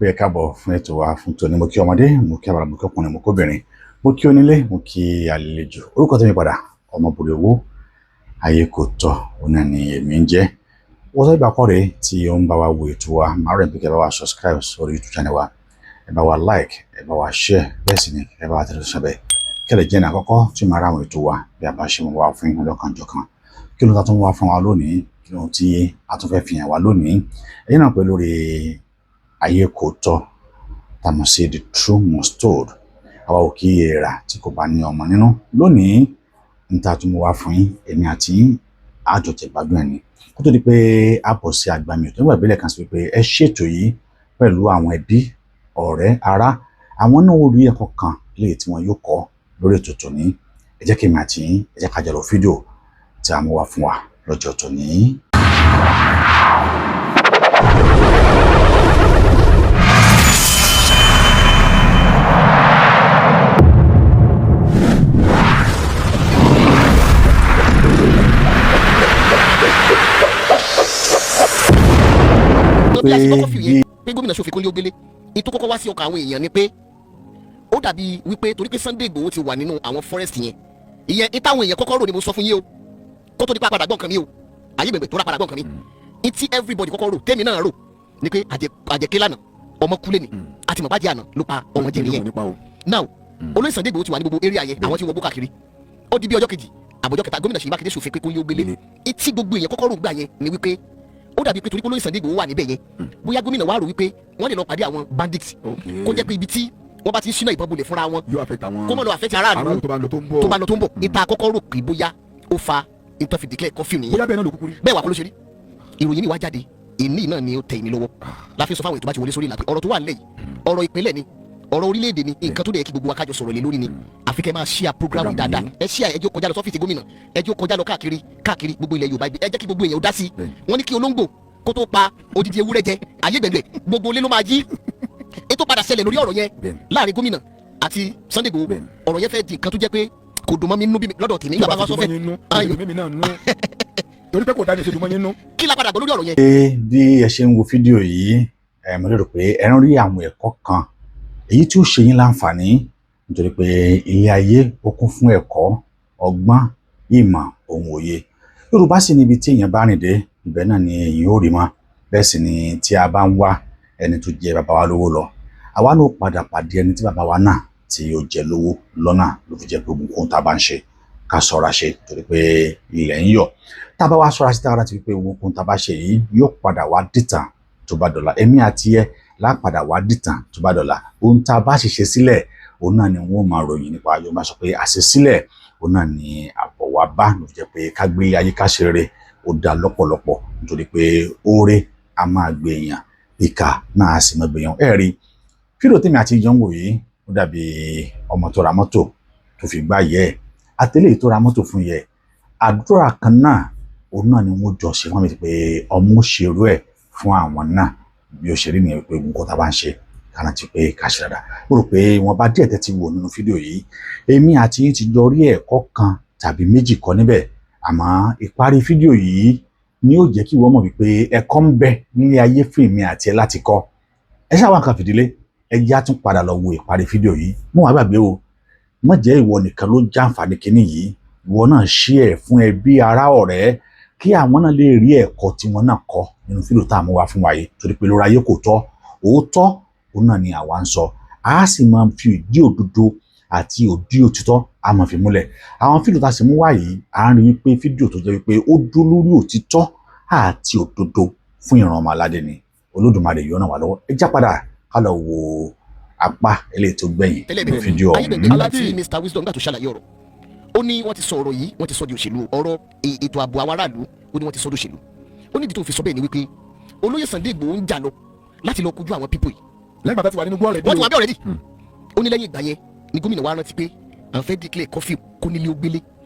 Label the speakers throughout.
Speaker 1: Pé ẹ káàbọ̀ fún ètò wa fún tòní. Mo kí ọmọdé, mo kí àbàrà, mo kí ọkùnrin, mo kí obìnrin, mo kí onílé, mo kí àlejò. Orúkọ tèmi padà, Ọmọbùrẹ̀ owó ayé kò tọ́, òun náà ni èmi ń jẹ́. Wọ́n sọ ìgbà kọ́ rèé tí ó ń bá wa wo ètò wa, màá rẹ̀ pé kí ẹ bá wa subscribe sórí YouTube channel wa, ẹ bá wa like, ẹ bá wa share, bẹ́ẹ̀ sì ni ẹ bá wa tẹ̀lé sọ́bẹ̀ kẹlẹ̀ jẹ́ ní àkọ́kọ́ tí màá ra àwọn ètò wa bí a bá ṣe mú wa fún yín lọ́kànjọ̀kan. Kí ló ta tún wá fún wa lónìí? Kí ló tí a tún fẹ́ fi hàn wá lónìí? Ẹ̀yin náà pé lórí ayé kò tọ́ tá mọ̀ sí The Truth Must Told, àwa ò kí èèrà tí kò bá ní ọmọ nínú. Lónìí ń ta tún mú wá fún yín, èmi àti yín àjọjẹ gbádùn ẹ̀ ní kó tó di pé a bọ̀ sí àgbàmì ètò. Nígbà ìbílẹ̀ kan sí pé ẹ ṣètò yìí pẹ̀lú àwọn ẹbí, ọ̀rẹ́, ará, àwọn náà ó rí ẹ̀kọ́ kan léyìí tí wọn yóò kọ́ lórí ètò tòní. Ẹ jẹ́ kí èmi àti yín, ẹ jẹ́ ká jọ lọ fídíò tí a mú wá fún wa lọ́jọ́ tòní.
Speaker 2: Bí a ṣe kọ́kọ́ fi yẹn pé gómìnà ṣòfin kólé ó gbélé, ètò kọ́kọ́ wá sí ọkàn àwọn èèyàn ni pé ó dàbí wípé torí pé Sunday Igboho ti wà nínú àwọn forest yẹn, ìyẹn ìtàwọn èèyàn kọ́kọ́ rò ni mo sọ fún yín o, kó tó di pa padà gbọ́ nǹkan mi o, ayé gbẹ̀gbẹ̀ tó rà padà gbọ́ nǹkan mi. Ìtí everybody kọ́kọ́ rò, tèmi náà rò ni pé àjẹké lánàá, ọmọ kúlé ni, àti mọ̀bájẹ́ àná ló pa ọmọ jẹ nìyẹn. Now, olóyè Sunday Igboho ti wà ní gbogbo area yẹn, àwọn tí wọ́n bó káàkiri. Ó di bí ọjọ́ kejì àbọ̀jọ́ kẹta, gómìnà Ṣèyí Mákindé ṣòfin pé kó yóò gbélé. Ìtí gbogbo èèyàn kọ́kọ́ rò gbà yẹn ni wípé ó dàbí pé torí pé olóyè Sunday Igboho wà níbẹ̀ yẹn, bóyá gómìnà wá rò wípé wọ́n lè lọ pàdé àwọn bandits, kó jẹ́ pé ibi tí wọ́n bá ti ń ṣínà ìbọn bolẹ̀ fúnra wọn, kó mọ̀ lọ affect aráàlú
Speaker 3: tó bá lọ tó ń bọ̀.
Speaker 2: Tó bá lọ tó ń bọ̀. Ìta àkọ́kọ́ rò pé bóyá ó fa ìtàn fi declare curfew nìyẹn.
Speaker 3: Bóyá bẹ́ẹ̀ náà ló kúkú rí.
Speaker 2: Bẹ́ẹ̀ wà kó ló ṣe rí. Ìròyìn mi wá jáde ìní náà ni ó tẹ ìní lọ́wọ́ láfi sọ fáwọn ètò bá ti wọlé sórí ìlà pé ọ̀rọ̀ tó wà nílẹ̀ yìí, ọ̀rọ̀ ìpínlẹ̀ ni, ọ̀rọ̀ orílẹ̀-èdè ni, nǹkan tó dẹ̀ yẹ kí gbogbo wa kájọ sọ̀rọ̀ lé lórí ni. Àfi kẹ́ máa share program yìí dáadáa. Ẹ share, ẹ jẹ́ ó kọjá lọ sọ́fíìsì gómìnà, ẹ jẹ́ ó kọjá lọ káàkiri káàkiri gbogbo ilẹ̀ Yorùbá. Ẹ jẹ́ kí gbogbo èèyàn ó dá sí i. Wọ́n ní kí olóńgbò kó tó pa odidi ewúrẹ́ jẹ, ayé gbẹ̀gbẹ̀ gbogbo ilé ló máa jí. Ètò padà ṣẹlẹ̀ lórí ọ̀rọ̀ yẹn láàrin gómìnà àti Sunday Igboho. Ọ̀rọ̀ yẹn fẹ́ di nǹkan tó jẹ́ pé kò dùn mọ́ mi nínú bí lọ́dọ̀ tèmi nígbà bá wá sọ fẹ́.
Speaker 3: Torí pé kò dá ní ṣe dùn mọ́ yín nú.
Speaker 2: Kí la padà gbọ́ lórí ọ̀rọ̀ yẹn?
Speaker 1: Bí ẹ ṣe ń wo fídíò yìí, ẹ mo lérò pé ẹ ń rí àwọn ẹ̀kọ́ kan èyí tí ó ṣe yín láǹfààní, nítorí pé ilé ayé ó kún fún ẹ̀kọ́, ọgbọ́n, ìmọ̀, ohun òye. Yorùbá sì níbi tí èèyàn bá rìn dé, ibẹ̀ náà ni èèyàn ó rí mọ́. Bẹ́ẹ̀ sì ni tí a bá ń wá ẹni tó jẹ bàbá wa lówó lọ, àwa náà padà pàdé ẹni tí bàbá wa náà tí ó jẹ lówó lọ́nà. Ló fi jẹ́ pé ohunkóhun tá a bá ń ṣe, ká ṣọ́ra ṣe, torí pé ilẹ̀ ń yọ̀. Tá a bá wá ṣọ́ra sí, tára ti fi pé ohunkóhun tá a bá ṣe yìí yóò padà wá dìtàn tó bá dọ̀la. Èmi àti ẹ lápadà wá dìtàn tó bá dọ̀la. Ohun tá a bá ṣiṣẹ́ sílẹ̀, òun náà ni wọ́n máa ròyìn nípa. Yorùbá sọ pé àṣesílẹ̀ òun náà ni àbọ̀ wá bá. Ló fi jẹ́ pé ká gbé ayé, ká ṣe rere, ó dá lọ́pọ̀lọpọ̀, nítorí pé oore a máa gbé èèyàn, ìkà náà a sì máa gbé èèyàn. Ẹ rí fídíò tèmi àti ìjọ ń wò yìí, ó dàbí ọmọ tó ra mọ́tò tó fi gbá yẹ ẹ̀, àtẹlẹ́ tó ra mọ́tò fún yẹ. Àdúrà kan náà, òun náà ni wọ́n jọ ṣe fún mi pé ọmọ ṣerú ẹ̀ fún àwọn náà. Bí ó ṣe rí nìyẹn, pé nǹkan tá a bá ń ṣe, ká rántí pé ká ṣe dáadáa. Mo rò pé wọn bá díẹ̀ tẹ́tí wò nínú fídíò yìí, èmi àti yín ti jọ rí ẹ̀kọ́ kan tàbí méjì kọ́ níbẹ̀. Àmọ́ ìparí fídíò yìí ni ó jẹ́ kí wọ́n mọ̀ wípé ẹ̀kọ́ ń bẹ nílé ayé fún èmi àti ẹ láti kọ́. Ẹ ṣáà wá nǹkan fìdílé, ẹ já tún padà lọ wo ìparí fídíò yìí. Mo wàá gbàgbé o, má jẹ́ ìwọ nìkan ló jàǹfààní kínní yìí. Ìwọ náà share fún ẹbí, ará, ọ̀rẹ́, kí àwọn náà lè rí ẹ̀kọ́ tí wọ́n náà kọ́ nínú fídíò tá a mú wá fún wa yìí, torí pé lórí ayé kò tọ́, òótọ́ òun náà ni àwa ń sọ. A sì máa fi ìdí òdodo àti òdí òtítọ́, a máa fi múlẹ̀. Àwọn fídíò tá a sì mú wá yìí, à ń rí wípé fídíò tó jẹ́ wípé ó dúró lórí òtítọ́ àti òdodo fún ìran ọmọ aládé ni. Olódùmarè yóò ràn wá lọ́wọ́. Ẹ já padà ká lọ wo apá eléyìí tó gbẹ̀yìn nínú fídíò ọ̀hún.
Speaker 2: Nígbà tí Mr Wisdom gbà tó ṣàlàyé ọ̀rọ̀, ó ní wọ́n ti sọ ọ̀rọ̀ yìí, wọ́n ti sọ di òṣèlú. Ọ̀rọ̀ ètò ààbò àwọn aráàlú, ó ní wọ́n ti sọ di òṣèlú. Ó ní ìdí tó fi sọ bẹ́ẹ̀ ni wípé olóyè Sunday Igboho ń jà lọ láti lọ kojú àwọn people yìí.
Speaker 3: Lẹ́yìn bàtà ti wà nínú gbọ́ rẹ̀.
Speaker 2: Wọ́n ti wà bí already. Ó ní lẹ́yìn ìgbà yẹn ni gómìnà wa rántí pé à ń fẹ́ declare curfew, kó nílé ó gbélé.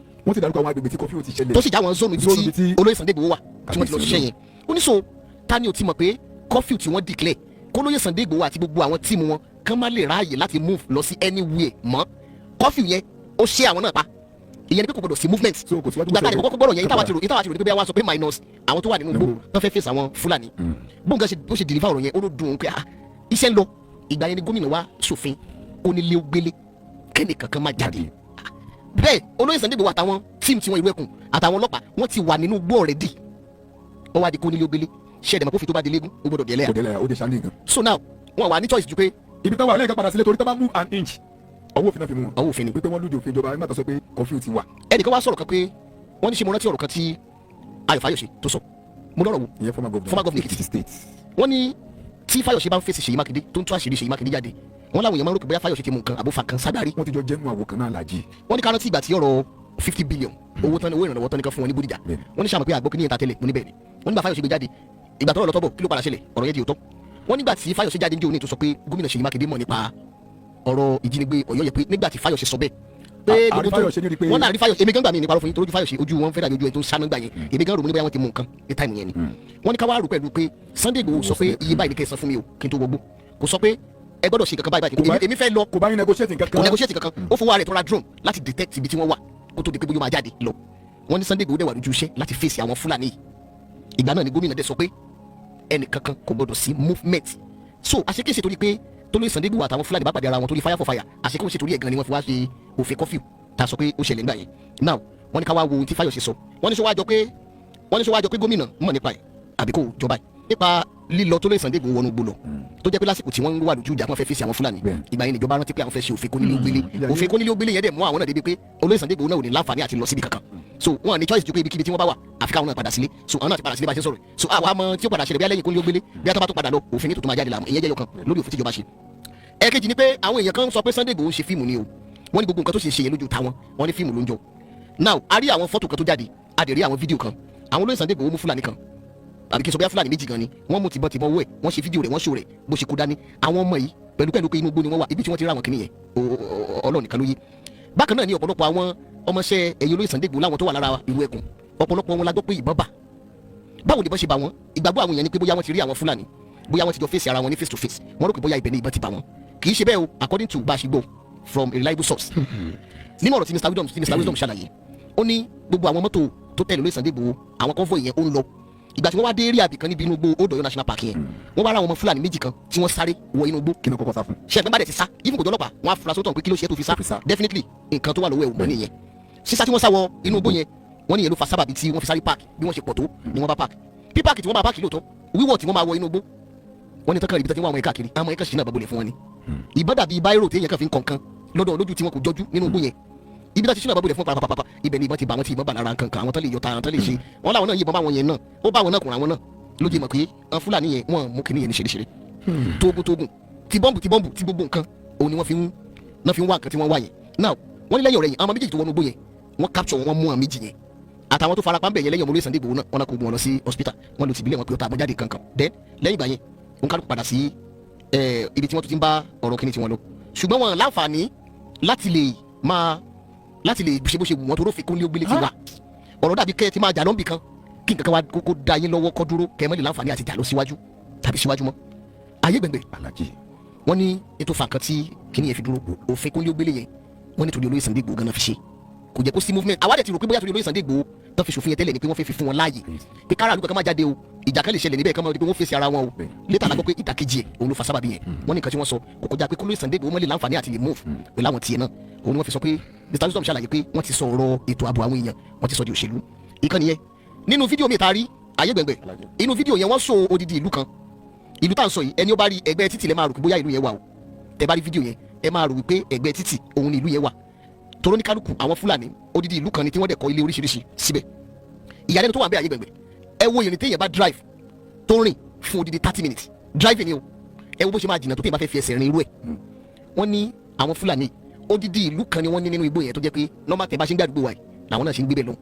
Speaker 3: Wọ́n ti dárúkọ àwọn agbègbè tí curfew ti ṣẹlẹ̀.
Speaker 2: Tó sì já àwọn zone ibi
Speaker 3: Zone ibi
Speaker 2: tí
Speaker 3: tí
Speaker 2: olóyè Sunday Igboho wà tí wọ́n ti lọ
Speaker 3: Kàbíyèsí.
Speaker 2: ṣiṣẹ́ yẹn. Ó ní so ta ni ò ti mọ̀ pé curfew tí wọ́n declare, kó lóyè Sunday Igboho àti gbogbo àwọn team wọn kán má lè ráàyè láti move lọ sí anywhere mọ́. Curfew yẹn, ó ṣe àwọn náà pa. Ìyẹn ni pé kò gbọdọ̀ sí movement.
Speaker 3: So kò síwájú.
Speaker 2: Gbàtà àkọ́kọ́ gbọ́dọ̀ yẹn, ìtawà ti rò ní pé bí wọ́n sọ pé minus àwọn tó wà nínú igbó
Speaker 3: Nígbó.
Speaker 2: tó fẹ́ fèsì àwọn Fúlàní. Bóun gan ṣe bó ṣe deliver ọ̀rọ̀ yẹn, ó ló dùn ún pé ah, Iṣẹ́ ń lọ. Ìgbà yẹn ni gómìnà wa ṣòfin kónílé ó gbélé, kẹ́nì kankan má jáde. Bẹ́ẹ̀ olóyè Sunday Igboho àtàwọn team tiwọn, ìlú ẹkùn àtàwọn ọlọ́pàá, wọ́n ti wà nínú igbó already. Wọ́n wá di kónílé ó gbélé. Ṣẹ́ẹ̀dẹ̀ mọ̀ kófin tó bá di légún, ó gbọ́dọ̀ di ẹlẹ́yà.
Speaker 3: Kò délẹ̀, ó dé sani gan.
Speaker 2: So now, wọn wà ní choice ju pé
Speaker 3: Ibi táwọn àlẹ́ kan padà sílé, torí tó bá move an inch, ọwọ́ òfin náà fi mú wọn.
Speaker 2: Ọwọ́ òfin ni.
Speaker 3: Pé wọ́n lùdì òfin ìjọba nígbà tó sọ pé curfew ti wà.
Speaker 2: Ẹnìkan wá sọ̀rọ̀ kan pé wọ́n ní ṣe mo rántí ọ̀rọ̀ kan tí Ayọ̀ Fáyọ̀ṣe tó sọ. Mo lọ́rọ̀ wo?
Speaker 3: Ìyẹn former governor.
Speaker 2: Former governor Èkìtì
Speaker 3: State.
Speaker 2: Wọ́n ní tí Fáyọ̀ṣe bá ń fèsì Ṣèyí Mákindé, tó ń tú àṣírí Ṣèyí Mákindé jáde, wọ́n láwọn èèyàn máa ń rò pé bóyá Fáyọ̀ṣe ti mú nǹkan àbófa kan ságbárí.
Speaker 3: Wọ́n ti jọ jẹ́nu àwò kan náà làjì.
Speaker 2: Wọ́n ní ká rántí ìgbà tí ọ̀rọ̀ 50 billion owó tán, owó ìrànlọ́wọ́ tán ní kan fún wọn ní Bódìjà. Wọ́n ní sàmù pé àgbọ̀ kí ní ìta tẹ́lẹ̀. Mo ní bẹ́ẹ̀ ni. Wọ́n nígbà Fáyọ̀ṣe gbé jáde, ìgbà tọ́rọ̀ lọ́tọ́bọ̀, kí ló padà ṣẹlẹ̀? Ọ̀rọ̀ yẹn di òótọ́. Wọ́n nígbà tí Fáyọ̀ṣe jáde ní òní tó sọ pé gómìnà Ṣèyí Mákindé mọ̀ nípa ọ̀rọ̀ ìjínigbé Ọ̀yọ́ yẹ, pé nígbà tí Fáyọ̀ṣe sọ bẹ́ẹ̀ pé
Speaker 3: àrí
Speaker 2: gbogbo tó
Speaker 3: Fáyọ̀ṣe ní rí pé
Speaker 2: wọ́n náà rí Fáyọ̀ṣe. Èmi gan gbà mí ní parọ́ fún yín, torójú Fáyọ̀ṣe, ojú wọn fẹ́ dàbí ojú ẹni tó ń sáná gbà yẹn. Èmi gan rò mí ní bóyá wọ́n ti mú nǹkan ní time yẹn ni. Wọ́n ní ká wá rò pẹ̀lú pé Sunday Igboho sọ pé iye báyìí ni kẹ́ ẹ san fún mi o kí n tó wọgbó. Kò sọ pé ẹ gbọ́dọ̀ ṣe nǹkan kan báyìí báyìí. Èmi fẹ́ lọ.
Speaker 3: Kò bá yín negotiate nǹkan
Speaker 2: Kò
Speaker 3: kan.
Speaker 2: negotiate kankan. Ó fowó ara ẹ̀ tó ra drone láti detect ibi tí wọ́n wà kó tó di pé bóyá ó máa jáde lọ. Wọ́n ní Sunday Igboho dẹ̀ wà lójú iṣẹ́ láti fèsì àwọn Fúlàní yìí. Ìgbà náà ni gómìnà dẹ̀ sọ pé ẹnì kankan kò gbọdọ̀ sí movement. So àṣekéṣe torí pé tolóyè Sunday Igboho àtàwọn Fúlàní bá pàdé ara wọn torí fire for fire, àṣekéṣe torí ẹ̀ gan ni wọ́n fi wá ṣe òfin curfew tá a sọ pé ó ṣẹlẹ̀ nígbà yẹn. Now, wọ́n ní ká wá wo ohun tí Fáyọ̀ṣe sọ. Wọ́n ní sọ wá jọ pé gómìnà mọ̀ nípa ẹ̀ àbí kò jọba ẹ̀ nípa lílọ tó lóye Sunday Igboho wọnú gbó lọ, tó jẹ́ pé lásìkò tí wọ́n ń wà lójú ìjà, wọ́n fẹ́ fèsì àwọn Fúlàní. Ìgbà yẹn níjọba rántí pé àwọn fẹ́ ṣe òfin kónílé ó gbélé. Òfin kónílé ó gbélé yẹn dẹ̀ mú àwọn náà débi pé olóyè Sunday Igboho náà ò ní láǹfààní àti lọ síbi kankan. So wọn ní choice ju pé ibikíbi tí wọ́n bá wà, àfi káwọn náà padà sílé. So àwọn náà ti padà sílé bá ṣe ń sọ̀rọ̀. So àwa mọ tí ó padà ṣẹlẹ̀, bí alẹ́yìn kónílé ó gbélé, bí atọ́ bá tó padà lọ, òfin ní tuntun máa jáde làmú. Ìyẹn jẹ́ yọkan lórí òfin tíjọba ṣe. Ẹ̀kejì ni pé àwọn èèyàn kan sọ pé Sunday Igboho ń ṣe fíìmù ni o. Wọ́n ní gbogbo nǹkan tó ṣe ṣe yẹn lójú táwọn, wọ́n ní fíìmù ló ń jọ. Now, a rí àwọn fọ́tò kan tó jáde, a dẹ̀ rí àwọn fídíò kan. Àwọn olóyè Sunday Igboho mú Fúlàní kan, àbí kí n sọ bóyá Fúlàní méjì gan ni wọ́n mú. Tìbọn tìbọn owó ẹ̀, wọ́n ṣe fídíò rẹ̀, wọ́n ṣó rẹ̀ bó ṣe kó dání. Àwọn ọmọ yìí pẹ̀lú pé inú igbó ni wọ́n wà, ibi tí wọ́n ti rí àwọn kìnìyẹn, Ọlọ́run nìkan ló yé. Bákan náà ni ọ̀pọ̀lọpọ̀ àwọn ọmọọṣẹ́ ẹ̀yìn olóyè Sunday Igboho láwọn tó wà lára ìlú ẹkùn, ọ̀pọ̀lọpọ̀ wọn la gbọ́ pé ìbọn bà. Báwo ni ìbọn ṣe bà wọ́n? Ìgbàgbọ́ àwọn èèyàn ni pé bóyá wọ́n ti rí àwọn Fúlàní, bóyá wọ́n ti jọ fèsì ara wọn ní face to face, wọ́n rò pé bóyá ibẹ̀ ni ìbọn ti bà wọ́n. Kì í ṣe bẹ́ẹ̀ o, according to bá a ṣe gbọ́ from a reliable source. Nínú ọ̀rọ̀ tí Mr Wisdom ṣàlàyé, ó ní gbogbo àwọn mọ́tò tó tẹ̀lé olóyè Sunday Igboho, àwọn convoy yẹn, ó ń lọ. Ìgbà tí wọ́n wá dé area àbí kan níbi inú igbó Old Ọ̀yọ́ National Park yẹn, wọ́n wá ra àwọn ọmọ Fúlàní méjì kan tí wọ́n sáré wọ inú igbó.
Speaker 3: Kí ni kọ́kọ́ sá fún?
Speaker 2: Ṣe ẹ̀gbọ́n bá dẹ̀ ti sá, even kò jọ ọlọ́pàá, wọ́n á fura sótọ̀ pé kí ló ṣe tó fi sá.
Speaker 3: Tó fi sá.
Speaker 2: Definitely, nǹkan tó wà lọ́wọ́ ẹ̀ ò mọ́ nìyẹn. Sísá tí wọ́n sá wọ inú igbó yẹn, wọ́n níyẹn ló fa sábàbí tí wọ́n fi sáré park. Bí wọ́n ṣe pọ̀ tó ni wọ́n bá park. Bí park tí wọ́n bá park lóòótọ́, wíwọ̀ tí wọ́n máa wọ inú igbó, wọ́n ní tọ́kàn ibi tó ti ń wá àwọn ẹ̀ka kiri, àwọn ẹ̀ka ṣì náà bàbá olè fún wọn ni. Ìbọn dàbí báírò tí èèyàn kan fi ń kọ̀ọ̀kan lọ́dọ̀ lójú tí wọn kò jọjú nínú igbó yẹn. Ibi tó ti ṣínà bàbá olè fún pàpàpàpà, ibẹ̀ ni ìbọn ti bá wọn, tí ìbọn bà lára nǹkan kan. Àwọn tó lè yọta, àwọn tó lè ṣe wọn làwọn náà yìnbọn bá wọn yẹn náà, ó bá wọn náà kùnra wọn náà lójú mọ̀ pé àwọn Fúlàní yẹn, wọ́n mú kinní yẹn ní ṣeréṣeré. Tógun tógun, ti bọ́ǹbù ti bọ́ǹbù, ti gbogbo nǹkan, òun ni wọ́n fi ń náà fi ń wá nǹkan tí wọ́n wá yẹn. Now, wọ́n ní lẹ́yìn ọ̀rẹ́ yẹn, àwọn méjèèjì tó wọnú igbó yẹn, wọ́n capture wọn, mú àwọn méjì yẹn àtàwọn tó farapa ń bẹ̀ yẹn. Lẹ́yìn ọmọlúwẹ̀ Sunday Igboho náà, wọ́n náà kó wọn lọ sí hospital, wọ́n lọ tìbílẹ̀ wọn pé ó ta àbọ̀jáde kankan. Then lẹ́yìn ìgbà yẹn, òun kálukú padà sí ibi tí wọ́n tún ti ń bá ọ̀rọ̀ kíní tiwọn lọ, ṣùgbọ́n wọn láǹfààní láti lè máa láti lè ṣe bó ṣe wù wọ́n tó rófin kó ní ó gbélé ti wà. Ọ̀rọ̀ dàbí kẹ́ ẹ ti máa jà lọ́nbì kan, kí nǹkan kan wá kó da yín lọ́wọ́ kọ́ dúró, kẹ́ ẹ má lè láǹfààní àti jà lọ síwájú tàbí síwájú mọ́ ayé gbẹ̀ngbẹ̀.
Speaker 3: Alhaji.
Speaker 2: Wọ́n ní ètò fàǹkan tí kíní yẹn fi dúró, òfin kó ní ó gbélé yẹn, wọ́n ní torí olóyè Sunday Igboho gan-an fi ṣe, kò jẹ́ kó sí movement. Àwa dẹ̀ ti rò pé bóyá torí olóyè Sunday Igboho tán fi ṣòfin yẹn tẹ́lẹ̀ ni pé wọ́n fẹ́ fi fún wọn láàyè pé kára àlùkò kan máa jáde o, ìjà kan lè ṣẹlẹ̀ níbẹ̀, kan máa di pé wọ́n fèsì ara wọn o. Later la gbọ́ pé ìdàkejì ẹ̀ òun ló fa sábàbí yẹn. Wọ́n ní nǹkan tí wọ́n sọ kò kọjá pé kólóyè Sunday Igboho mọ́ lè láǹfààní àti lè move pẹ̀lú àwọn tiẹ̀ náà. Òun ni wọ́n fi sọ pé Mr Wisdom ṣàlàyé pé wọ́n ti sọ ọ̀rọ̀ ètò ààbò àwọn èèyàn, wọ́n ti sọ di òṣèlú. Ìkànnì yẹn, nínú fídíò mi ta rí ayé gbẹ̀ngbẹ̀, inú fídíò yẹn, wọ́n sọ odidi ìlú kan. Ìlú tá à ń sọ yìí, ẹni ó bá rí ẹgbẹ́ títì lẹ máa rò pé bóyá ìlú yẹn wà o. Tẹ bá rí fídíò yẹn, ẹ máa rò wípé ẹgbẹ́ títì òun ni ìlú yẹn wà, toró ní kálukú àwọn Fúlàní. Odidi ìlú kan ni tí wọ́n dẹ̀ kọ́ ilé oríṣiríṣi síbẹ̀. Ìyàlẹ́nu tó wà ń bẹ, ayé gbẹ̀ngbẹ̀, ẹ wo ìrìn téèyàn bá drive tó rìn fún odidi 30 minutes driving ni o. Ẹ wo bó ṣe máa jìnnà tó téèyàn bá fẹ́ fi ẹsẹ̀ rìn irú ẹ̀. Wọ́n ní àwọn Fúlàní, odidi ìlú kan ni wọ́n ní nínú igbó yẹn, tó jẹ́ pé normal tẹ̀ bá ṣe ń gbé àdúgbò wa yìí làwọn náà ṣe ń gbé bẹ́ẹ̀ lọ.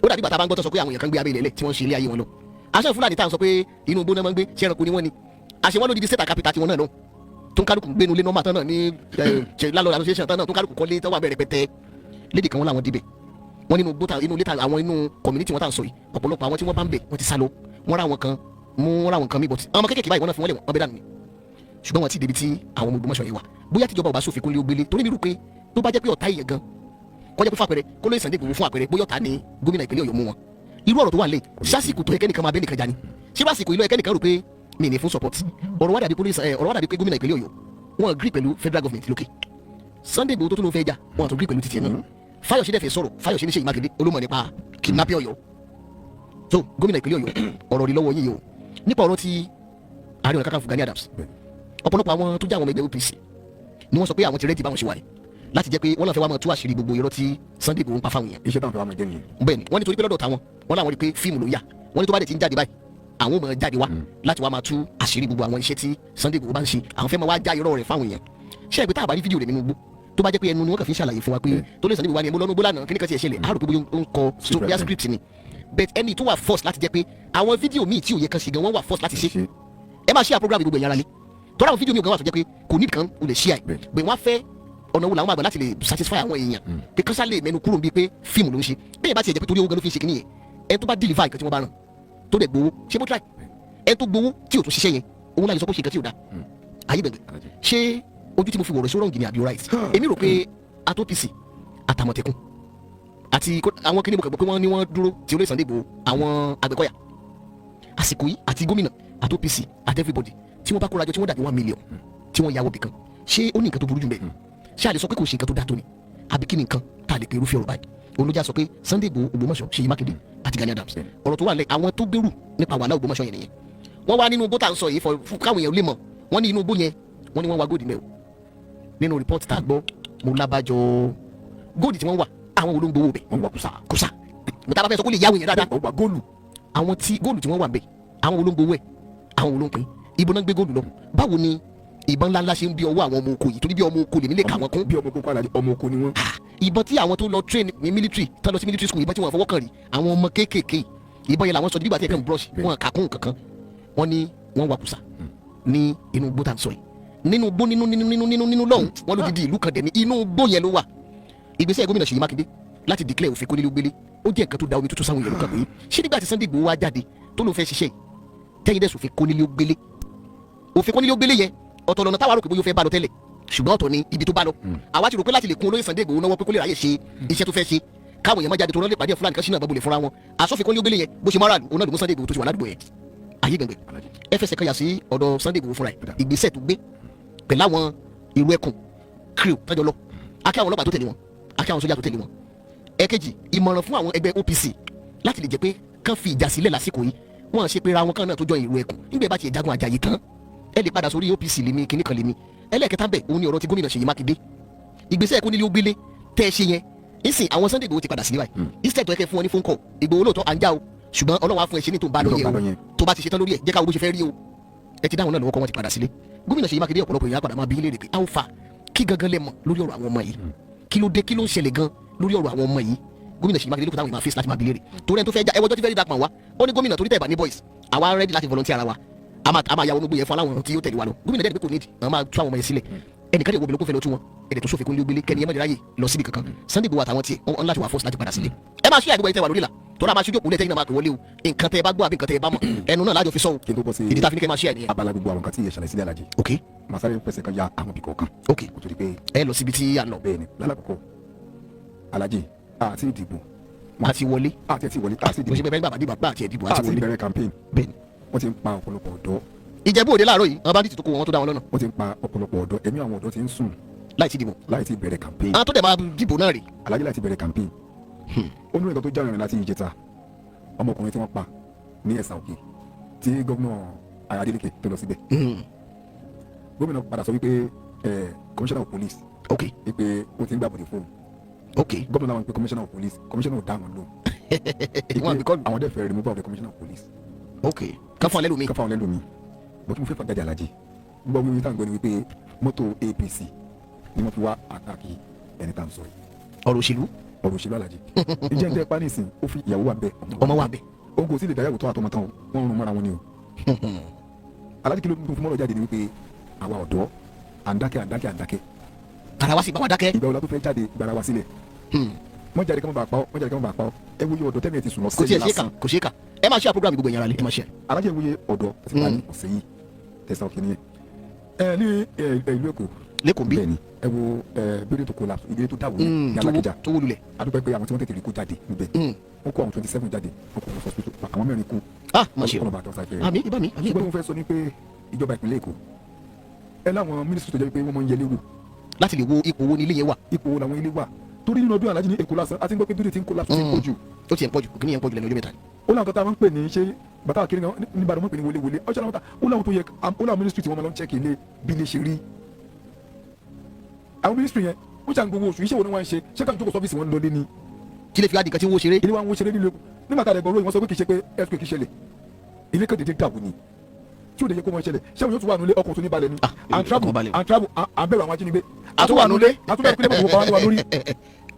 Speaker 2: Ó dàbí bàtà bá ń gbọ́ tó sọ pé àwọn èèyàn kan gbé abẹ́ ilẹ̀ lẹ̀ tí wọ́n ń ṣe ilé ayé wọn lọ. Aṣọ Fúlàní tá à ń sọ pé inú igbó náà máa ń gbé, ṣé ẹranko ni wọ́n ni? Àṣẹ wọn lódidi state capital tiwọn náà lọ, tó ń kálukú gbénu lé normal tán náà ní landlord association tán náà, tó ń kálukú kọ́lé tó wà bẹ̀rẹ̀ pẹ̀tẹ́ lédè kan. Wọn làwọn dibẹ̀, wọn nínú gbóta inú létà àwọn inú community wọn tá à ń sọ yìí, ọ̀pọ̀lọpọ̀ àwọn tí wọ́n bá ń bẹ̀, wọ́n ti sá lọ. Wọ́n rà wọn kan mú, wọ́n rà wọn kan mí bọ̀tí àwọn ọmọ kéékèèké báyìí, wọ́n náà fi wọ́n lẹ̀, wọ́n bẹ́ dànù ni. Ṣùgbọ́n wọn ti débi tí àwọn ọmọ Ògbómọ̀ṣọ́ yìí wà. Bóyá tíjọba ò bá sófin kó lé ó gbélé, torí mi rò pé tó bá jẹ́ pé ọ̀tá èèyàn gan kọjá pé fún àpẹẹrẹ kó lóye Sunday Igboho, fún àpẹẹrẹ bóyá ọ̀tá ni gómìnà ìpínlẹ̀ Ọ̀yọ́ mú wọn, irú ọ̀rọ̀ tó wà lẹ̀ sásìkò tó yẹ kẹ́nìkan máa bẹ́ nìkan jà ni. Ṣé básìkò ìlú yẹ kẹ́nìkan rò pé Mi ní fún support. Ọ̀rọ̀ wá dàbí police ẹ̀, ọ̀rọ̀ wá dàbí pé gómìnà ìpínlẹ̀ Ọ̀yọ́, wọ́n agree pẹ̀lú federal government lókè. Sunday Igboho tó tún ló fẹ́ jà, wọ́n àtún agree pẹ̀lú títí ẹ̀ náà. Fáyọ̀ṣe dẹ̀ fẹ́ sọ̀rọ̀. Fáyọ̀ṣe ní Ṣèyí Mákindé olómọ̀ nípa kidnapping Ọ̀yọ́. So gómìnà ìpínlẹ̀ Ọ̀yọ́, ọ̀rọ̀ rí lọ́wọ́ yín yìí o. Nípa ọ̀rọ̀ ti Ààrẹ Ọ̀nà Kakanfò Gani Adams, ọ̀pọ̀lọpọ̀ àwọn tó jẹ́ àwọn ọmọ ẹgbẹ́ OPC ni wọ́n sọ pé àwọn ti ready báwọn ṣe wà yìí láti jẹ́ pé wọ́n náà fẹ́ wá máa tú àṣírí gbogbo irọ́ tí Sunday Igboho ń pa fáwọn èèyàn.
Speaker 3: Iṣẹ́ táwọn fẹ́ wá máa jẹ́ nìyẹn.
Speaker 2: Bẹ́ẹ̀ ni, wọ́n ní torí pé lọ́dọ̀ táwọn, wọ́n láwọn rí i pé fíìmù ló yà. Wọ́n ní tó bá dẹ̀ ti ń jáde báyìí, àwọn ò máa jáde wá láti wá máa tú àṣírí gbogbo àwọn iṣẹ́ tí Sunday Igboho bá ń ṣe. Àwọn fẹ́ máa wá já irọ́ rẹ̀ fáwọn èèyàn. Ṣé ẹgbẹ́ tá a bá rí fídíò rẹ̀ nínú igbó, tó bá jẹ́ pé ẹnu ni wọ́n kàn fi ń ṣàlàyé fún wa pé tó lè Sunday Igboho wá ní ẹ̀mú lọ́nà gbólànà kí ni kan ti ẹ̀ ṣẹlẹ̀, á rò pé bóyá ó ń kọ bóyá script ni. But ẹni tó wà force láti jẹ́ pé àwọn fídíò míì tí ò yẹ kan ṣe gan, wọ́n wà force láti ṣe. Ẹ máa share program gbogbo ẹ̀yàn ara lé tọ́ra. Àwọn fídíò míì gan wà tó jẹ́ pé kò ní kan o lè share ẹ̀ bẹ́ẹ̀. Wọ́n á fẹ́ ọ̀nà wo làwọn máa gbà láti lè satisfy àwọn èèyàn pé kọ́sá lè mẹ́nu kúrò bíi pé fíìmù ló ń ṣe. Bẹ́ẹ̀ bá tiẹ̀ jẹ́ pé torí owó gan ló fi ń ṣe kínní yẹn, ẹni tó bá deliver nǹkan tí wọ́n bá ràn tó dẹ̀ gbowó, ṣé bó try? Ẹni tó gbowó tí ò tún ṣiṣẹ́ yẹn, òun láti sọ pé ó ṣe nǹkan tí ò da. Ayé gbẹ̀gbẹ̀, ṣé ojú tí mo fi wọ̀rọ̀ sí wrong ni àbí right? Èmi rò pé àti OPC, àtàmọ̀tẹ́kùn àti àwọn kíní, mo kàn gbọ́ pé wọ́n ní wọ́n dúró tí olóyè Sunday Igboho, àwọn Àgbẹ̀kọ̀yà àsìkò yìí, àti gómìnà àti OPC àti everybody, tí wọ́n bá kóra jọ, tí wọ́n dàbí 1 million, tí wọ́n yàwó bìkan, ṣé ó ní nǹkan tó burú jù bẹ́ẹ̀? Ṣé a lè sọ pé kò ṣe nǹkan tó dáa tó ni, àbí kí ni nǹkan tá a lè pe irúfẹ́ ọ̀rọ̀ báyìí? Olójà sọ pé Sunday Igboho, Ògbómọ̀ṣọ́, Ṣèyí Mákindé àti Gani Adams, ọ̀rọ̀ tó wà lẹ̀, àwọn tó gbèrú nípa wàhálà Ògbómọ̀ṣọ́ yẹn nìyẹn. Wọ́n wá nínú igbó tá à ń sọ yìí fún káwọn èèyàn lè mọ̀. Wọ́n ní inú igbó yẹn, wọ́n ní wọ́n wá gold mẹ́ o. Nínú report tá a gbọ́, mo lábàjọ gold tí wọ́n wà, àwọn wo ló ń gbowó bẹ̀?
Speaker 3: Wọ́n wà kùsà.
Speaker 2: Kùsà mo tá a bá fẹ́ sọ kó lè yáwó yẹn dáadáa.
Speaker 3: Wọ́n wà góòlù.
Speaker 2: Àwọn tí góòlù tí wọ́n wà bẹ̀, àwọn wo ló ń gbowó ẹ̀? Àwọn wo ló ń pín? Ibo náà ń gbé góòlù lọ? Báwo ni ìbọn ńláńlá ṣe ń bí ọwọ́ àwọn ọmọ oko yìí? Torí bí ọmọ oko lèmi lè kà wọ́n kún.
Speaker 3: Bí ọmọ oko alájí, ọmọ oko ni wọ́n.
Speaker 2: Ìbọn tí àwọn tó lọ train ní military, tán lọ sí military school, ìbọn tí wọ́n fọwọ́ kàn rí, àwọn ọmọ kéékèèké, ìbọn yẹn làwọn sọ nígbà tí ẹ kàn brush wọn kà kún kankan. Wọ́n ní wọ́n wà kùsà ní inú igbó tá à ń sọ yìí, nínú igbó, nínú nínú nínú nínú nínú lọ́hùn. Wọ́n ló di ìlú kan dẹ̀ ní inú igbó yẹn ló wà. Ìgbésẹ̀ gómìnà Ṣèyí Mákindé láti declare òfin kónílé-ó-gbélé, ó jẹ́ nǹkan tó da omi tútù sáwọn èèyàn lọ́kàn pé ṣé nígbà tí Sunday Igboho wá jáde tó ló fẹ́ ṣiṣẹ́ yìí, tẹ́yìn dẹ̀ sòfin kónílé-ó-gbélé, òfin kónílé-ó-gbélé yẹn, ọ̀tọ̀ lọ́nà táwa rò pé bóyá ó fẹ́ bá lọ tẹ́lẹ̀, ṣùgbọ́n ọ̀tọ̀ ni ibi tó bá lọ. Àwa ti rò pé láti lè kún olóyè Sunday Igboho náwó pé kó lè ráyè ṣe iṣẹ́ tó fẹ́ ṣe, káwọn èèyàn má jáde tó rán lè pàdé Fúlàní kan sínú àbọ̀bọ̀lẹ̀ fúnra wọn. Àsọfin kónílé-ó-gbélé yẹn, bó ṣe mọ́ra òun náà ló mú Sunday Igboho tó ti wà ládùúgbò yẹn. Ayé gbẹ̀ngbẹ̀, ẹ fẹsẹ̀ kan yà sí ọ̀dọ̀ Sunday Igboho fúnra ẹ̀. Ìgbésẹ̀ tó gbé pẹ̀lú àwọn ìrù ẹkùn crew tọ́jọ́ lọ, akẹ́ àwọn ọlọ́pàá tó tẹ̀lé wọn, akẹ́ àwọn sójà tó tẹ̀lé wọn. Ẹ̀kejì, ìmọ̀ràn fún àwọn ẹgbẹ́ OPC láti lè jẹ́ pé kán fi ìjà sílẹ̀ lásìkò yìí. Wọ́n ṣe pé ra wọn kan náà tó jọ ìrù ẹkùn. Nígbà bá tiẹ̀ jagun Àjàyí tán, ẹ lè padà sórí OPC lèmi kíní kan lèmi. Ẹlẹ́ẹ̀kẹta bẹ̀, òun ni ọ̀rọ̀ ti gómìnà Ṣèyí Mákindé. Ìgbésẹ̀ ẹ̀kú nílé ó gbélé tẹ́ ẹ ṣe yẹn ìsìn, àwọn Sunday Igboho ti padà sílé báyìí. Instead tó yẹ kẹ́ fún wọn ní phone call, Igboho lóòótọ́ à ń já o, ṣùgbọ́n Ọlọ́run á fún ẹ ṣe ní tó ń bá lọ yẹn o, tó bá ti ṣe tán lórí ẹ̀, jẹ́ káwọn bó ṣe fẹ́ rí o. Ẹ ti dáhùn náà lọ́wọ́ kọ́, wọn ti padà sílé. Gómìnà Ṣèyí Mákindé, ọ̀pọ̀lọpọ̀ èèyàn padà máa bí léèrè pé how far, kí gangan lẹ mọ̀ lórí ọ̀rọ̀ àwọn ọmọ yìí? Kí ló dé? Kí ló ń ṣẹlẹ̀ gan lórí ọ̀rọ̀ àwọn ọmọ yìí? Gómìnà Ṣèyí Mákindé ló kó táwọn èèyàn máa face láti máa bí léèrè, torí ẹni tó fẹ́ já ẹwọ́jọ́ tí fẹ́ rí dàpọ̀ wá. Ó ní gómìnà, torí tẹ̀ bá ní boys, àwa ready láti volunteer ara wa, a máa ya ológun yẹn fún aláwọn tí yóò tẹ̀lé wa lọ. Gómìnà dẹ́ni pé kò nídìí, àwọn máa tú àwọn ọmọ yẹn sílẹ̀. Ẹnìkan lè wo obìnrin kó fẹ́ lọ tú wọn, ẹ̀dẹ̀ tó sófin kó ní gbélé kẹ́ni ẹ má ráyè lọ síbi kankan. Sunday Igboho àtàwọn tiẹ̀, wọ́n láti wà force láti padà sílé. Ẹ máa ṣí àgbègbè tẹ wà lórí la tọ́ra, máa ṣíjú òkú lẹ́tẹ̀yìn náà, máa pè wọlé o. Nǹkan tẹ ẹ bá gbọ́ àbí nǹkan tẹ ẹ bá mọ̀, ẹnu náà lájọ fi sọ o.
Speaker 3: Kí n tó bọ́ sí
Speaker 2: Ìdí tá a fi ní kẹ́ máa ṣí ẹ̀ nìyẹn.
Speaker 3: abala gbogbo àwọn nǹkan tí ìyẹn ṣàlàyé sílẹ̀, alájí, màá sáré fẹsẹ̀ kan ya àwọn ibì kọ̀ọ̀kan kó tó di pé
Speaker 2: Ẹ lọ síbi tí a lọ.
Speaker 3: Bẹ́ẹ̀ ni, lálàkọ́kọ́ alájí, àti ìdìbò
Speaker 2: Àti wọlé.
Speaker 3: Àti ẹ̀ ti wọlé, àti
Speaker 2: Bó ṣe
Speaker 3: ìdìbò
Speaker 2: bẹ́ẹ̀ bá dìbò àti ẹ̀dìbò àti
Speaker 3: àti
Speaker 2: wọlé.
Speaker 3: ìbẹ̀rẹ̀ campaign.
Speaker 2: Bẹ́ẹ̀ ni.
Speaker 3: Wọ́n ti ń pa ọ̀pọ̀lọpọ̀ ọ̀dọ́.
Speaker 2: Ìjẹ̀bú Òde láàárọ̀ yìí, àwọn bandit tó kó wọn tó dá wọn lọ́nà.
Speaker 3: Wọ́n ti ń pa ọ̀pọ̀lọpọ̀ ọ̀dọ́. Ẹ̀mí àwọn ọ̀dọ́ ti ń sùn.
Speaker 2: Láì tí dìbò.
Speaker 3: Láì tí bẹ̀rẹ̀ campaign.
Speaker 2: Àwọn tó dẹ̀ máa dìbò náà rè.
Speaker 3: Alájí, láti bẹ̀rẹ̀ campaign, ó ní nǹkan tó jáde rìn láti ìjẹta, ọmọkùnrin tí wọ́n pa ní Ẹ̀sà Òkè tí gómìnà Adeleke tó lọ síbẹ̀. Gómìnà padà sọ wípé commissioner of police wípé ó ti ń gbàbọ̀dé fóun. Gómìnà làwọn pe commissioner of police, commissioner ò dá wọn lóhùn.
Speaker 2: Wọn àbí kọlù.
Speaker 3: Àwọn dẹ̀ fẹ́ removal of the commissioner of police.
Speaker 2: Ok, kán fún alẹ́ lómi.
Speaker 3: Ká fáwọn lẹ́nu mi bó tí mo fẹ́ fà jáde, alájí, gbọ́ wíwí tá à ń gbọ́ ni wípé mọ́tò APC ni wọ́n fi wá attack ẹni tá à ń sọ yìí.
Speaker 2: Ọ̀rọ̀ òṣèlú.
Speaker 3: Ọ̀rọ̀ òṣèlú, alájí, ìjẹ́ ń tẹ́ pa nísìn, ó fi ìyàwó wà bẹ́ẹ̀.
Speaker 2: Ọmọ wa bẹ́ẹ̀.
Speaker 3: Òun kò sí lè dáyàwó tó àtọmọ tán o, wọ́n ń rún mọ́ra wọn ni o. Alájí, kí ló ń fún mọ́rọ̀ jáde ni wípé àwa ọ̀dọ́ à ń dákẹ́, à ń dákẹ́, à ń dákẹ́.
Speaker 2: Ara wa sì bá wa dákẹ́.
Speaker 3: Ìgbà wo la tó fẹ́ jáde gbara wa sílẹ̀? Wọ́n jáde kí wọ́n bá pa ọ́, wọ́n jáde kí wọ́n bá pa ọ́. Ẹ wo iye ọ̀dọ́ tẹ́mi ẹ̀ ti sùn lọ
Speaker 2: Kò tiẹ̀
Speaker 3: sẹ́yìn
Speaker 2: ṣe é kà.
Speaker 3: lásán.
Speaker 2: Kò ṣe é kà. Ẹ máa ṣe program, gbogbo ẹ̀yàn ara lé, ẹ máa ṣe.
Speaker 3: Alájí, ẹ wo iye ọ̀dọ́ ti pa ní ọ̀sẹ̀ yìí, tẹ̀sán òkè nìyẹn ẹ ní ẹ ìlú Èkó.
Speaker 2: Lẹ́kọ̀ọ́ bí.
Speaker 3: Bẹ́ẹ̀ni, ẹ wo ẹ bírí tó collapse, ìdílé tó dáwọ́ ní
Speaker 2: Tó wó
Speaker 3: Alákìjà.
Speaker 2: Tó wó lulẹ̀.
Speaker 3: Adúpẹ́ pé àwọn tí wọ́n tètè rí kó jáde níbẹ̀, wọ́n kó àwọn 27 jáde, wọ́n kó wọn hospital, àwọn mẹ́rin kú.
Speaker 2: Ah, má ṣe o.
Speaker 3: Ọlọ́ba àtọ́sá fẹ́.
Speaker 2: Àmín, ibà mi, àmín.
Speaker 3: Ṣùgbọ́n mo fẹ́ sọ ni pé ìjọba ìpínlẹ̀ Èkó, ẹ láwọn ministry tó jẹ́ pé wọ́n máa ń yẹlé wò
Speaker 2: láti lè wo ipò wo ni ilé yẹn wà.
Speaker 3: Ipò wo làwọn ilé wà, torí nínú ọdún, alájí, ní Èkó lásán, a ti ń gbọ́ pé bíi ti ń collapse, ti ń pọ̀ jù.
Speaker 2: Ó ti ẹ̀ ń pọ̀jù, kí ni yẹn ń pọ̀jù lẹ́nu ọjọ́ mẹ́ta.
Speaker 3: Ó láwọn kan tá a máa ń pè ní ṣé bàtà kiri náà ní Ìbàdàn, máa ń pè ní wọléwọlé ọjọ́ láwọn ta. Ó láwọn tó yẹ, ó láwọn ministry tí wọ́n máa lọ ń check ilé bí ilé ṣe rí. Àwọn ministry yẹn, ó ṣàn gbowó oṣù, iṣẹ́ wo ni wọ́n ń ṣe? Ṣé káwọn jókòó sọ́fíìsì wọn ń lọlé ni?
Speaker 2: Tí lè fi wá di nǹkan tí wọ́n ṣeré.
Speaker 3: Ilé wa ń wo ṣeré nílùú Èkó. Nígbà tá a lè gbọ́ ròyìn, wọ́n sọ pé kì í ṣe pé earthquake ṣẹlẹ̀, ilé kan dédé dàwó ni tí ò lè yẹ kó máa ṣẹlẹ̀. Ṣé àwọn yóò tún wà nulẹ̀, ọkọ̀ tó ní balẹ̀ ni?
Speaker 2: Ah,
Speaker 3: À ń travel,
Speaker 2: ọkàn balẹ̀ o.
Speaker 3: à ń travel, à ń bẹ̀rù àwọn ajínigbé.
Speaker 2: A tún wà nulẹ̀.
Speaker 3: À tún bẹ̀rù pé lẹ́mọ̀ kó pa wá lórí.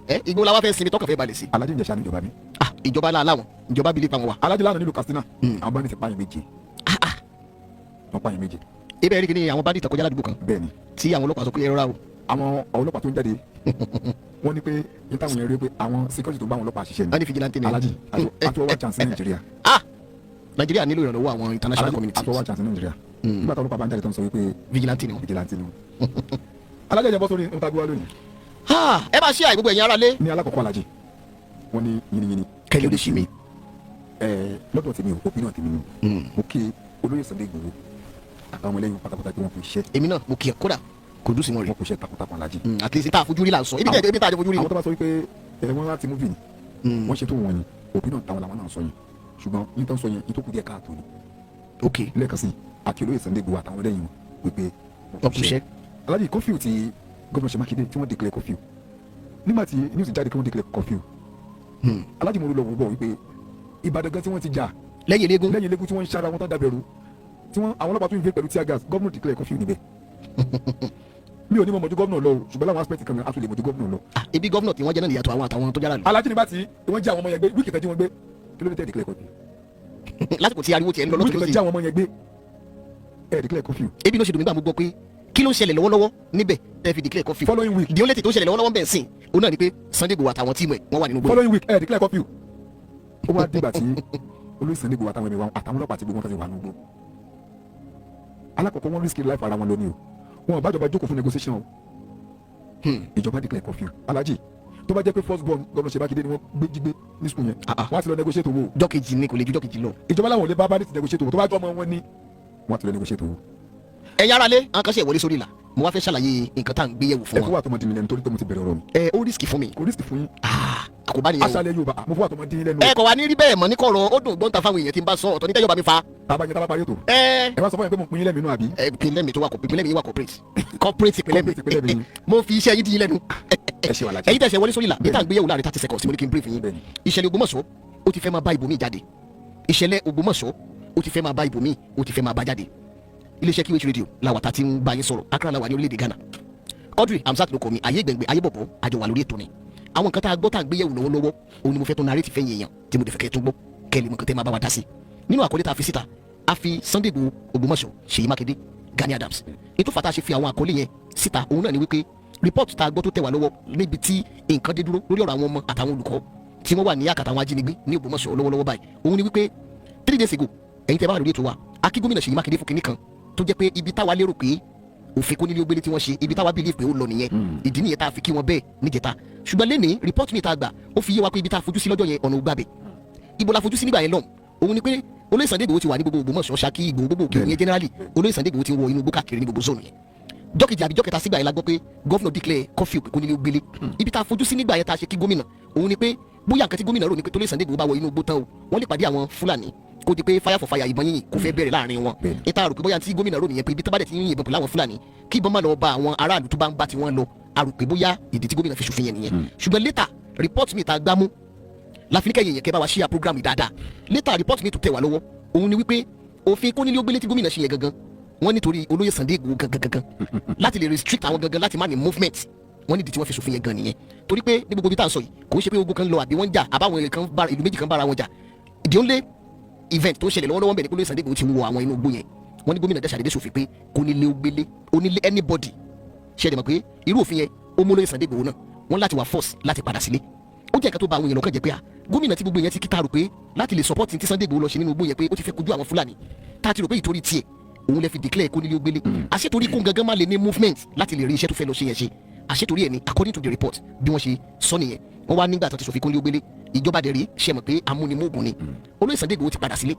Speaker 2: Ẹ igbó la wá fẹ́ sinmi tọkàn fẹ́ balẹ̀ sí.
Speaker 3: Alájí, ìjẹ̀ṣà níjọba mi.
Speaker 2: Ah, ìjọba aláwọn ìjọba bíi lè pa wọn wa.
Speaker 3: Alájí, lánàá nílùú Katsina, àwọn bandit pààyàn méje. Wọ́n pààyàn méje.
Speaker 2: Ibẹ̀ rí kí ni àwọn bandit kọjá ládùúgbò kan
Speaker 3: Bẹ́ẹ̀ ni.
Speaker 2: tí àwọn ọlọ́pàá sọ pé ẹ rọra o.
Speaker 3: Àwọn ọlọ́pàá tó ń jáde, wọ́n ní pé ní táwọn yẹn rí pé àwọn security tó bá àwọn ọlọ́pàá ṣiṣẹ́
Speaker 2: Wọ́n
Speaker 3: ni.
Speaker 2: ní vigilante ni.
Speaker 3: Alájí, àtúwọ́ chance ní Nàìjíríà.
Speaker 2: Ah, Nàìjíríà nílò ìrànlọ́wọ́ àwọn international
Speaker 3: Alájí,
Speaker 2: community.
Speaker 3: àtúwọ́ chance ní Nàìjíríà nígbà tí ọlọ́pàá bá ń jáde tó ń sọ wípé
Speaker 2: Vigilante ni wọn.
Speaker 3: vigilante ni wọn. Alájí, ẹ̀jẹ̀ bọ́ sórí ohun tá a gbé wá lónìí.
Speaker 2: Ah, ẹ máa ṣe àì gbogbo ẹ̀yin ará lé.
Speaker 3: Ní alákọ̀ọ́kọ́, Alájí, wọ́n ní yìnyínyìnyín
Speaker 2: Kẹ́lẹ́ ó lè ṣí mi.
Speaker 3: Ẹ lọ́dọ̀ tèmi o, opinion tèmi ni, mo kí olóyè Sunday Igboho àtàwọn ọmọlẹ́yìn pátápátá pé wọ́n kò iṣẹ́.
Speaker 2: Èmi náà mo kí ẹ, kódà kò dùn sí wọn rè.
Speaker 3: Wọ́n kò iṣẹ́ takuntakun, Alájí.
Speaker 2: At least tá a fojú rí là ń sọ, ibi tẹ́ ibi tá a jọ fojú rí.
Speaker 3: Àwọn tó bá sọ wípé ẹ wọ́n láti movie ni wọ́n ṣe tó wọ̀nyí, opinion táwọn làwọn náà sọ yẹn, ṣùgbọ́n yín tó ń sọ yẹn, yín tó kù díẹ̀ káàtó ni. Lẹ́ẹ̀kan sí, àti olóyè Sunday Igboho àtàwọn ọmọlẹ́yìn wọn wípé
Speaker 2: wọ́n kò iṣẹ́.
Speaker 3: Alájí, curfew ti gómìnà Ṣèyí Mákindé tí wọ́n declare curfew, nígbà tí news jáde kí wọ́n declare curfew, Alájí, mo lọ wò bọ̀ wípé Ìbàdàn gan tí wọ́n ti jà
Speaker 2: lẹ́yìn eléégún.
Speaker 3: Lẹ́yìn eléégún tí wọ́n ń ṣára wọn tán dàbẹ̀rù, tí wọ́n àwọn ọlọ́pàá tún ń gbé pẹ̀lú tear gas, gómìnà declare curfew níbẹ̀. Mi ò ní mọ̀ mọ̀jú gómìnà lọ o, ṣùgbọ́n láwọn aspect kan, a tún lè mọ̀jú gómìnà lọ.
Speaker 2: Ah, ibi gómìnà tí wọ́n jẹ́ náà nìyàtọ̀ àwọn àtàwọn tó jára lù.
Speaker 3: Alájí, nígbà tí wọ́n jí àwọn ọmọ yẹn gbé, week tẹ́ jí wọn gbé, kí ló dé tẹ́ declare curfew?
Speaker 2: Lásìkò tí ariwo tiẹ̀ ń lọ
Speaker 3: Week
Speaker 2: lọ́tún
Speaker 3: tẹ́
Speaker 2: lọ́sì.
Speaker 3: jí àwọn ọmọ yẹn gbé, ẹ declare curfew.
Speaker 2: Ebi ló ṣe dùn mí gbà mo gbọ́ pé kí ló ń ṣẹlẹ̀ lọ́wọ́lọ́wọ́ níbẹ̀ tẹ́ fi declare curfew?
Speaker 3: Following week.
Speaker 2: The only thing tó ń ṣẹlẹ̀ lọ́wọ́lọ́wọ́ bẹ́ẹ̀ sìn òun náà ni pé Sunday Igboho àtàwọn team ẹ̀ wọ́n wà nínú gbòòrò.
Speaker 3: Following week, ẹ declare curfew. Ó wá dìgbà tí olóyè Sunday Igboho àtàwọn ẹ̀mí wa àtàwọn ọlọ́pàá àti gbogbo wọn kan ti wà nùgbò. Alákọ̀ọ́kọ́, wọ́n risk life ara wọn lọ ni o. Wọn ò bá jọba jókòó fún negotiation o. Ìjọba declare curfew. Alájì, tó bá jẹ́ pé first born gómìnà Ṣèyí Mákindé ni wọ́n gbé jí gbé ní school yẹn,
Speaker 2: Ah, ah.
Speaker 3: wọ́n á ti lọ negotiate owó.
Speaker 2: Jọ́ kejì ni, kò lè ju jọ́ kejì lọ.
Speaker 3: Ìjọba làwọn ò lè bá bandit negotiate owó. Tó bá jọ ọmọ wọn ní, wọ́n á ti lọ negotiate owó.
Speaker 2: Ẹ̀yin aráalé, àwọn kan ṣe ìwọlé sórí ìlà, mo wá fẹ́ ṣàlàyé nǹkan tá à ń gbé yẹ̀wò fún
Speaker 3: Ẹ kó
Speaker 2: wọn.
Speaker 3: wà tó mọ di mi lẹ́nu torí pé mo ti bẹ̀rẹ̀ ọ̀rọ̀ mi.
Speaker 2: Ẹ ó risk fún mi.
Speaker 3: Kò risk fún yín.
Speaker 2: Ah, àkóbá nìyẹn o.
Speaker 3: Aṣálẹ̀ Yorùbá, mo fún wa tó mọ dín yín lẹ́nu.
Speaker 2: Ẹ kò wá ní rí bẹ́ẹ̀ mọ́ ní kọ̀rọ̀, ó dùn gbọ́ǹta fáwọn èèyàn tí ń bá sọ ọ̀tọ̀ ní tẹ́yọ̀ bá mi fa.
Speaker 3: Tábà yẹn, tábà parí ètò,
Speaker 2: ẹ
Speaker 3: ẹ wá sọ fún mi pé mo pín yín lẹ́mìí nù, àbí?
Speaker 2: Ẹ ìpínlẹ̀ mi tó wà kọ, ìpínlẹ̀ mi wà corporate, corporate ìpínlẹ̀ mi.
Speaker 3: Corporate ìpínlẹ̀ mi.
Speaker 2: Mo fi iṣẹ́ yín dín yín lẹ́nu.
Speaker 3: Ẹ ṣe wà láti.
Speaker 2: Ẹ̀yin tẹ̀sẹ̀ wọlé sórí ìlà, ìta ń gbéyẹ̀wò láàrin 30 seconds tí mo ní kí n brief yín.
Speaker 3: Bẹ́ẹ̀ni.
Speaker 2: Ìṣẹ̀lẹ̀ Ògbómọ̀ṣọ́, ó ti fẹ́ máa bá ibòmíì jáde. Ìṣẹ̀lẹ̀ Ògbómọ̀ṣọ́, ó ti fẹ́ máa bá ibòmíì, ó ti fẹ́ máa bá jáde. Iléeṣẹ́ QH Radio làwà tá ti ń bá yín sọ̀rọ̀. Accra làwà ní orílẹ̀-èdè Ghana. Quadri Hamzat ló kọ mi, ayé gbẹ̀ngbẹ̀ ayé bọ̀bọ̀, àjọ wà lórí ètò ni. Àwọn nǹkan tá a gbọ́ tá a gbé yẹ̀wò lọ́wọ́lọ́wọ́, òun ni mo fẹ́ tó narrate fẹ́ yẹn yàn tí mo dẹ̀ fẹ́ kẹ́ tó gbọ́, kẹ́ lè mọ̀ nǹkan tẹ́ máa bá wa dá sí nínú àkọlé tá a fi síta. A fi Sunday Igboho, Ògbómọ̀ṣọ́, Ṣèyí Mákindé, Gani Adams. Ètò fàtà ṣe fi àwọn àkọlé yẹn síta, òun náà ni wípé report tá a gbọ́ tó tẹ̀ wá lọ́wọ́ níbi tí nǹkan dé dúró lórí ọ̀rọ̀ àwọn ọmọ àtàwọn olùkọ́ tí wọ́n wà ní àkàtà àwọn ajínigbé ní Ògbómọ̀ṣọ́ lọ́wọ́lọ́wọ́ báyìí, òun ni wípé 3 days ago, ẹ̀yin tẹ́ bá wà lórí ètò wa, a kí gómìnà Ṣèyí Mákindé fún kinní kan tó jẹ́ pé ibi táwa lérò pé òfin kónílé ó gbélé tí wọ́n ṣe, ibi táwa believe pé ó lọ nìyẹn. Ìdí nìyẹn tá a fi kí wọn bẹ́ẹ̀ níjẹta. Ṣùgbọ́n lẹ́nìí, report mi tá a gbà, ó fi yé wa pé ibi tá a fojú sí lọ́jọ́ yẹn, ọ̀nà ògbàbẹ̀. Ibo la fojú sí nígbà yẹn lọ́hùn? Òun ni pé olóyè Sunday Igboho ti wà ní gbogbo Ògbómọ̀ṣọ́, Ṣakí, Ìgbòho, gbogbo òkè yẹn generally. Olóyè Sunday Igboho ti ń wọ inú igbó káàkiri ní gbogbo zone yẹn. Jọ́kejì àbí jọ́kẹta sígbà yẹn la gbọ́ pé governor declare curfew pé kónílé ó gbélé. Ibi tá a fojú sí nígbà yẹn tá a ṣe kí gómìnà, òun ni pé bóyá nǹkan tí gómìnà rò ní pé tólóyè Sunday Igboho bá wọ inú igbó tán o, wọ́n lè pàdé àwọn Fúlàní, kó di pé fire for fire, ìbọn yìnyín kò fẹ́ bẹ̀rẹ̀ láàrin wọn. Ìta rò pé bóyá tí gómìnà rò nìyẹn, pé ibi tó bá dẹ̀ ti ń yìnbọn pẹ̀lú àwọn Fúlàní, kí ìbọn má lọ bá àwọn aráàlú tó bá ń bá tiwọn lọ. A rò pé bóyá ìdí tí gómìnà fi ṣòfin yẹn nìyẹn. Ṣùgbọ́n later, report mi ta gbámú láfiníkẹ́ yẹn kẹ́ bá wa share program yìí dáadáa. Later, report mi tó tẹ̀ wá lọ́wọ́, òun ni wípé òfin kónílé ó gbélé tí gómìnà ṣe yẹn gangan, wọ́n nítorí olóyè Sunday Igboho gangan gangan, láti lè restrict àwọn gangan láti má ní movement. Wọ́n ní ìdí tí wọ́n fi ṣòfin yẹn gan nìyẹn, torí pé ní gbogbo ibi tá à ń sọ yìí, kò ń ṣe pé ogun kan lọ àbí wọ́n ń jà àbáwọn kan bára ìlú méjì kan bára wọn jà. The only event tó ń ṣẹlẹ̀ lọ́wọ́lọ́wọ́ bẹ̀ ni pé olóyè Sunday Igboho ti wọ àwọn inú igbó yẹn. Wọ́n ní gómìnà dẹ́sà dédé ṣòfin pé kónílé ó gbélé, onílé, anybody. Ṣe é dẹ̀ mọ̀ pé irú òfin yẹn, ó mú olóyè Sunday Igboho náà, wọ́n láti wà force láti padà sílé. Ó jẹ́ nǹkan tó ba àwọn èèyàn lọ́kàn jẹ́ pé à gómìnà tí gbogbo èèyàn ti kíta rò pé láti lè support tí Sunday Igboho lọ ṣe nínú igbó yẹn, pé ó ti fẹ́ kojú àwọn Fúlàní, tá a ti rò pé ìtorí tiẹ̀ òun lè fi declare kónílé ó gbélé, àṣetorí kó gangan má lè ní movement láti lè rí iṣẹ́ tó fẹ́ lọ ṣe yẹn ṣe, àṣetorí ẹ̀ ni. According to the report, bí wọ́n ṣe sọ nìyẹn. Wọ́n wá nígbà tó ti ṣòfin kónílé ó gbélé, ìjọba dẹ̀ rí ṣe mọ̀ pé amúnimóògùn ni. Olóyè Sunday Igboho ti padà sílé.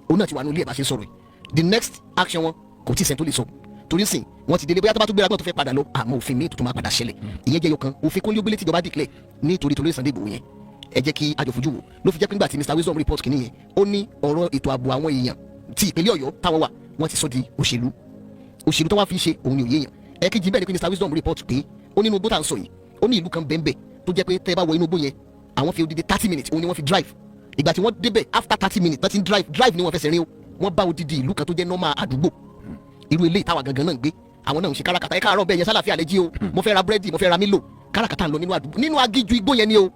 Speaker 2: Òun náà ti wà ní ilé ẹ̀ bá ṣe sọ̀rọ̀ yìí. The next action wọn kò tí ì sẹ́ni tó lè sọ, torí sìn wọ́n ti délé. Bóyá tó bá tún gbéra gbọ́n tó fẹ́ padà lọ, àmọ́ òfin míì tuntun máa padà ṣẹlẹ̀. Ìyẹn jẹ́ yọkan. Òfin kónílé ógbélé tíjọba declare nítorí torí Sunday Igboho yẹn, ẹ jẹ́ kí àjọ fojú wò. Ló fi jẹ́ pé nígbà tí Mr Wisdom report kìíní yẹn, ó ní ọ̀rọ̀ ètò ààbò àwọn èèyàn tí ìpínlẹ̀ Ọ̀yọ́ táwọn wà, wọ́n ti sọ di òṣèlú. Òṣèlú tó wá fi ṣe òun ni òye yẹn. Ẹ̀kejì bẹ́ẹ̀ ni pé Mr Wisdom report pé ó nínú igbó tá à ń sọ yìí, ó ní ìlú kan bẹ́ẹ̀ tó jẹ́ pé tẹ́ ẹ bá wọ inú igbó yẹn, àwọn fi odidi 30 minutes òun ni wọ́n fi drive. Ìgbà tí wọ́n débẹ̀, after 30 minutes wọ́n ti ń drive drive ni wọ́n fẹsẹ̀ rìn o, wọ́n bá odidi ìlú kan tó jẹ́ normal àdúgbò, irú eléyìí táwa gangan náà ń gbé. Àwọn náà ń ṣe káràkátà. Ẹ káàárọ̀, bẹ́ẹ̀ yẹn sálàfíà lẹ́jí o, mo fẹ́ ra búrẹ́dì, mo fẹ́ ra Milo. Káràkátà ń lọ nínú àdúgbò, nínú agíjú igbó yẹn ni o.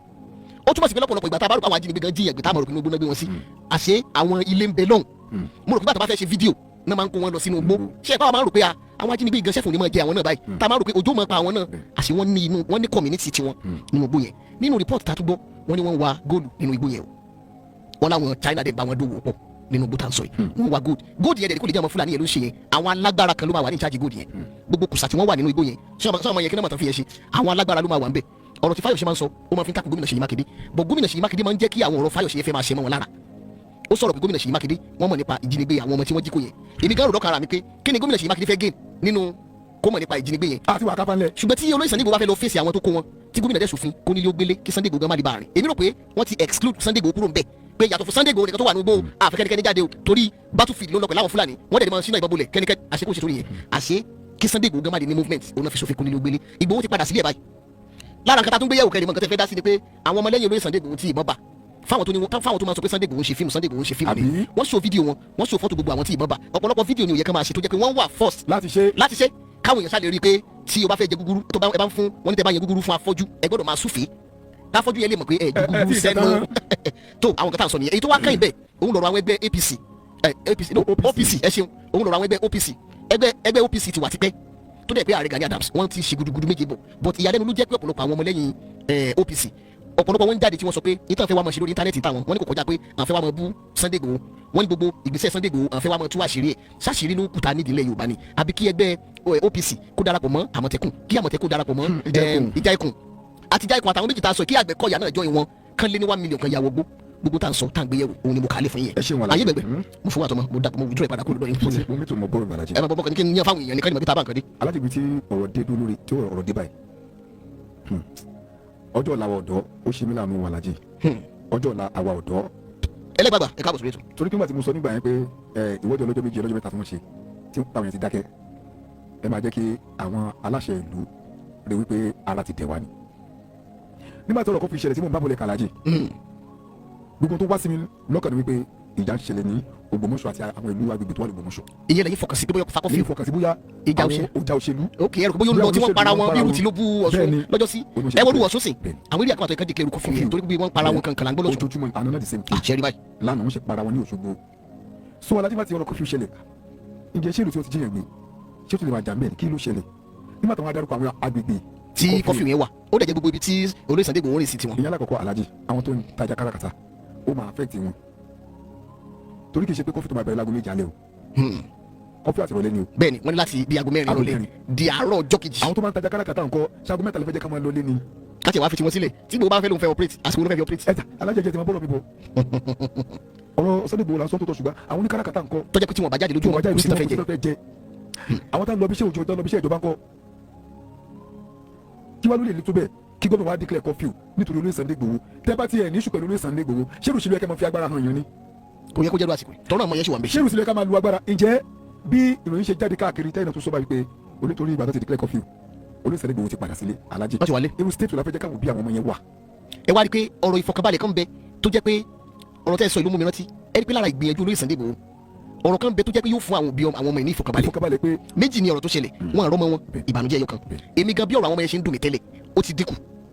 Speaker 2: Ó túmọ̀ sí pé lọ́pọ̀lọpọ̀ ìgbà tá a bá rò pé àwọn ajínigbé gan jíyàn gbé, tá a mọ̀ rò pé inú igbó náà gbé wọn sí, àṣé àwọn ilé ń bẹ lọ́hùn. Mo rò pé bàtà bá fẹ́ ṣe fídíò náà máa ń kó wọn lọ sínú igbó. Ṣé ẹ báwa máa ń rò pé àwọn ajínigbé gan ṣẹ́fún ni máa jẹ àwọn náà báyìí, tá a máa rò pé òjò máa pa àwọn náà, àṣé wọ́n ní inú wọ́n ní community tiwọn nínú igbó yẹn. Nínú report tá a tún gbọ́, wọ́n ní wọ́n wa góòlù nínú igbó yẹn o. Wọ́n láwọn China dẹ̀ bá wọn dòwò pọ̀ nínú igbó tá à ń sọ yìí. Wọ́n wa gold. Gold yẹn dẹ̀ kó lè jẹ́ àwọn Fúlàní yẹn ló ń ṣe yẹn. Àwọn alágbára kan ló máa wà ní ìcháàjì gold yẹn. Gbogbo kùsà tí wọ́n wà nínú igbó yẹn, ṣé ọmọ yẹn kí náà mọ̀ tán fi yẹn ṣe, àwọn alágbára ló máa wà ń bẹ̀. Ọ̀rọ̀ tí Fáyọ̀ṣe máa ń sọ, ó máa fi ń takò gómìnà Ṣèyí Mákindé bọ̀. Gómìnà Ṣèyí Mákindé máa ń jẹ́ kí àwọn ọ̀rọ̀ Fáyọ̀ṣe fẹ́ máa ṣe mọ́ wọn lára. Ó sọ̀rọ̀ pé gómìnà Ṣèyí Mákindé, wọ́n mọ̀ nípa ìjínigbé àwọn ọmọ tí wọ́n jí kó yẹn. Èmi gan rò lọ́kàn ara mi pé kí ni gómìnà Ṣèyí Mákindé fẹ́ gain nínú kó mọ̀ nípa ìjínigbé yẹn?
Speaker 3: Àti wà kápá ńlẹ̀.
Speaker 2: Ṣùgbọ́n tí olóyè Sunday Igboho bá fẹ́ lọ fèsì àwọn tó kó wọn, tí gómìnà dẹ̀ ṣòfin kó nílé ó gbélé, kí Sunday Igboho gan má lè bá rìn, èmi rò pé wọ́n ti exclude Sunday Igboho kúrò ńbẹ̀, pé yàtọ̀ fún Sunday Igboho nìkan tó wà ní gbó àfẹ́ kẹ́nikẹ́ni jáde o, torí battlefield ló ń lọ pẹ̀lú àwọn Fúlàní. Wọ́n dẹ̀ ní máa sínú ìbọn bolẹ̀ kẹ́nikẹ́ni àṣekó ṣe torí yẹn, àṣé kí Sunday Igboho gan má lè ní movement, òun náà fi ṣòfin kó nílé ó gbélé. Igboho ti padà sílé ẹ̀ báyìí. Lára nǹkan tá a tún gbé yẹ̀wò kẹ́ni mọ̀ nǹkan tẹ́ fẹ́ dá sí ni pé àwọn ọmọlẹ́yìn olóyè Sunday Igboho tí ìbọn bá, fáwọn tó ní fáwọn tó máa sọ pé Sunday Igboho ń ṣe fíìmù, Sunday Igboho ń ṣe fíìmù ni,
Speaker 3: Àbí?
Speaker 2: wọ́n ṣò fídíò wọn, wọ́n ṣò fọ́tò gbogbo àwọn tí ìbọn bá. Ọ̀pọ̀lọpọ̀ fídíò ni ó yẹ ká máa ṣe tó jẹ́ pé wọ́n wà forced
Speaker 3: láti ṣe.
Speaker 2: Láti ṣe káwọn èèyàn ṣáà lè rí i pé tí o bá fẹ́ jẹ gúgúrú tó bá ẹ bá ń fún wọn ní tẹ bá yẹn gúgúrú fún afọ́jú, ẹ gbọ́dọ̀ máa súfèé káfọ́jú yẹn lè mọ̀ pé ẹ ju
Speaker 3: Ẹ
Speaker 2: gúgúrú
Speaker 3: tí ì
Speaker 2: sẹ́nu.
Speaker 3: tán.
Speaker 2: Tó àwọn kan tá à ń sọ nìyẹn. Èyí tó wá kẹ́yìn bẹ́ẹ̀, òun lọ̀rọ̀ àwọn ẹgbẹ́ APC, APC, no,
Speaker 3: OPC.
Speaker 2: OPC, ẹ ṣeun. Òun lọ̀rọ̀ àwọn ẹgbẹ́ OPC. Ẹgbẹ́ OPC ti wà tipẹ́ tó dẹ̀ pé ààrẹ Gani Adams, wọ́n ti ṣe gudugudu méje bọ̀, but ìyàlẹ́nu ló jẹ́ pé ọ̀pọ̀lọpọ̀ àwọn ọmọlẹ́yìn OPC, ọ̀pọ̀lọpọ̀ wọn ń jáde tí wọ́n sọ pé ìtàn fẹ́ wá máa ṣe lórí íńtánẹ́ẹ̀tì táwọn wọ́n ní kò kọjá pé àwọn fẹ́ wá máa bú Sunday Igboho. Wọ́n ní gbogbo ìgbésẹ̀ Sunday Igboho, àwọn fẹ́ wá máa tú àṣírí ẹ̀. Ṣàṣírí ló kùtà nídìí ilẹ̀ Yorùbá ni, àbí kí ẹgbẹ́ OPC kó darapọ̀ mọ́ Àmọ̀tẹ́kùn, kí Àmọ̀tẹ́kùn darapọ̀ mọ́
Speaker 3: Ìjà Ẹkùn.
Speaker 2: Ìjà Ẹkùn àti Ìjà Ẹkùn àtàwọn méjì tá a sọ, kí Àgbẹ̀kọ̀yà náà join wọn, kán lé ní 1 million kan yàwó gbó. Gbogbo tá à ń sọ, tá à ń gbé yẹ̀wò, òun ni mo kà á lé fún yín yẹn.
Speaker 3: Ẹ ṣeun.
Speaker 2: Ayé
Speaker 3: Alájí.
Speaker 2: gbẹgbẹ mo fún wa tọmọ, mo dàpọ̀, mo withdraw ìpadà kúrò lọ́dọ̀ yín fún mi.
Speaker 3: Mo mi tó mọ bọ́ọ̀rù Alájí.
Speaker 2: Ẹ máa bọ́ bọ́ kí n yan fáwọn èèyàn nìkan ní mọ̀ bí tá a bá nǹkan dé.
Speaker 3: Alájí, ibi tí ọ̀rọ̀ dé dúró lórí tí ọ̀rọ̀ dé báyìí, ọjọ́ ọ̀la àwa ọ̀dọ́, ó ṣe mí láàánú, Alájí. Ọjọ́ ọ̀la àwa ọ̀dọ́.
Speaker 2: Ẹlẹ́gbàgbà, ẹ káàbọ̀ sórí ètò.
Speaker 3: Torí pé nígbà tí mo sọ nígbà yẹn pé ìwọ́de ọlọ́jọ́ 2, ọlọ́jọ́ 3 tí wọ́n ṣe, tí táwọn yẹn ti dákẹ́, ẹ máa jẹ́ kí àwọn aláṣẹ ìlú rí wípé ara ti dẹ̀ wá ni. Nígbà tí ọ̀rọ̀ kan fi ṣẹlẹ̀ tí mò ń bá bọ̀lẹ̀ kàlájì, gbogbo tó wá sí mi lọ́kàn ni wípé ìjà ń ṣẹlẹ̀ ní Ògbómọ̀ṣọ́ àti àwọn ìlú agbègbè tó wà l'Ògbómọ̀ṣọ́.
Speaker 2: Ìyẹn lẹ́yìn fọkàn sí pé bóyá fakọ́
Speaker 3: ní
Speaker 2: fi
Speaker 3: ìfọkànsí bóyá
Speaker 2: ìjà
Speaker 3: àwọn
Speaker 2: òṣèlú.
Speaker 3: ìjà òṣèlú.
Speaker 2: Ok, ẹ rò pé bóyá ó ń lọ tí wọ́n para wọn bí irú Tinubu Ọ̀ṣun
Speaker 3: Bẹ́ẹ̀ni.
Speaker 2: lọ́jọ́ sí.
Speaker 3: Olóṣèlú.
Speaker 2: Ẹ wọ́n lù Ọ̀ṣun sìn.
Speaker 3: Bẹ́ẹ̀ni.
Speaker 2: Àwọn eré àkàtọ̀ ìkan declare curfew yẹn torí pé wọ́n para wọn kankan là ń gbọ́ lọ́sùn.
Speaker 3: Ojoojúmọ́ àná náà, the same thing.
Speaker 2: Àṣẹ rí báyìí.
Speaker 3: Lánàá wọ́n ṣe para wọn ní Òṣogbo. So Alájí, bá ti ọ̀rọ̀ curfew ṣẹlẹ̀, ǹjẹ́ ṣé ìlú tí wọ́n ti jíyàn gbé, ṣé ó tún lè máa jà mẹ́rin? Kí ló ṣẹlẹ̀ nígbà táwọn adarúkọ àwọn agbègbè
Speaker 2: tí curfew yẹn wà, ó dẹ̀ jẹ́ gbogbo ibi tí olóyè Sunday Igboho rìn sí tiwọn.
Speaker 3: Ìyẹn alákọ̀ọ́kọ́, Alájí. Àwọn tó ń tajà káràkátà, ó máa affect wọn, torí kì í ṣe pé curfew tó máa bẹ̀rẹ̀ láago 7 alẹ́ o. Curfew àtìrọ̀lẹ́ ni o.
Speaker 2: Bẹ́ẹ̀ni, wọ́n ní láti bí aago 4
Speaker 3: Aago
Speaker 2: ìrọ̀lẹ́
Speaker 3: 4.
Speaker 2: di àárọ̀ ọjọ́ kejì.
Speaker 3: Àwọn tó máa ń tajà káràkátà ńkọ́? Ṣaago 3 lè fẹ́ jẹ́ ká máa lọlé ni?
Speaker 2: Káṣí wàá fi tiwọn sílẹ̀, tí gbogbo bá fẹ́ lóun fẹ́ operate, àsìkò ló fẹ́ fi operate.
Speaker 3: Ẹ̀ta Alájí, ẹ̀jẹ̀ ti máa bọ́rọ̀ mi bọ̀. Ọ̀rọ̀ Sunday Igboho là ń sọ tó tọ̀, ṣùgbọ́n àwọn oníkáràkátà ńkọ́?
Speaker 2: Tó jẹ́ pé tí wọ́n bá jáde lójú
Speaker 3: tí
Speaker 2: wọn
Speaker 3: wọ́n jáde
Speaker 2: kò sí tán fẹ́
Speaker 3: lójú
Speaker 2: jẹ.
Speaker 3: wọn kò sí tán fẹ́ jẹ. Àwọn tá ń lọ bí iṣẹ́ òjò, tá ń lọ bí iṣẹ́ ìjọba ńkọ́? Kí wàá ló lè tó bẹ́ẹ̀ kí gómìnà wa declare curfew nítorí olóyè Sunday Igboho? Tẹ́ bá tiẹ̀ ní issue pẹ̀lú olóyè Sunday Igboho, ṣé ìrùsílẹ̀ kẹ́ máa fi agbára hàn yàn ni?
Speaker 2: Kò yẹ kó jẹ́ lọ àsìkò yìí tọ́rọ ọmọ yẹn ṣì wà ń bẹ̀.
Speaker 3: Ṣé ìrùsílẹ̀ ká máa lu agbára? Ǹjẹ́ bí ìròyìn ṣe jáde káàkiri tẹ́yìn náà tó sọ báyìí pé onítorí ìgbà tó ti declare curfew, olóyè Sunday Igboho ti padà sílé, Alájí?
Speaker 2: Wọ́n ti wálé.
Speaker 3: Irú state wo la fẹ́ jẹ́ káwọn òbí àwọn ọmọ yẹn wà?
Speaker 2: Ẹ wá rí i pé ọ̀rọ̀ ìfọkànbalẹ̀ kan bẹ tó jẹ́ pé ọ̀rọ̀ tẹ́ ẹ sọ ìlú mú mi rántí. Ẹ rí i pé lára ìgbìyànjú olóyè Sunday Igboho, ọ̀rọ̀ kan bẹ tó jẹ́ pé yóò fún àwọn òbí àwọn ọmọ yìí ní ìfọkànbalẹ̀.
Speaker 3: Ìfọkànbalẹ̀ pé
Speaker 2: Méjì ni ọ̀rọ̀ tó ṣẹlẹ̀. Wọn àrọ́mọ wọn, ìbànújẹ́ ẹyọ kan. Èmi gan, bí ọ̀rọ̀ àwọn ọmọ yẹn ṣe ń dùn mí tẹ́lẹ̀, ó ti dínkù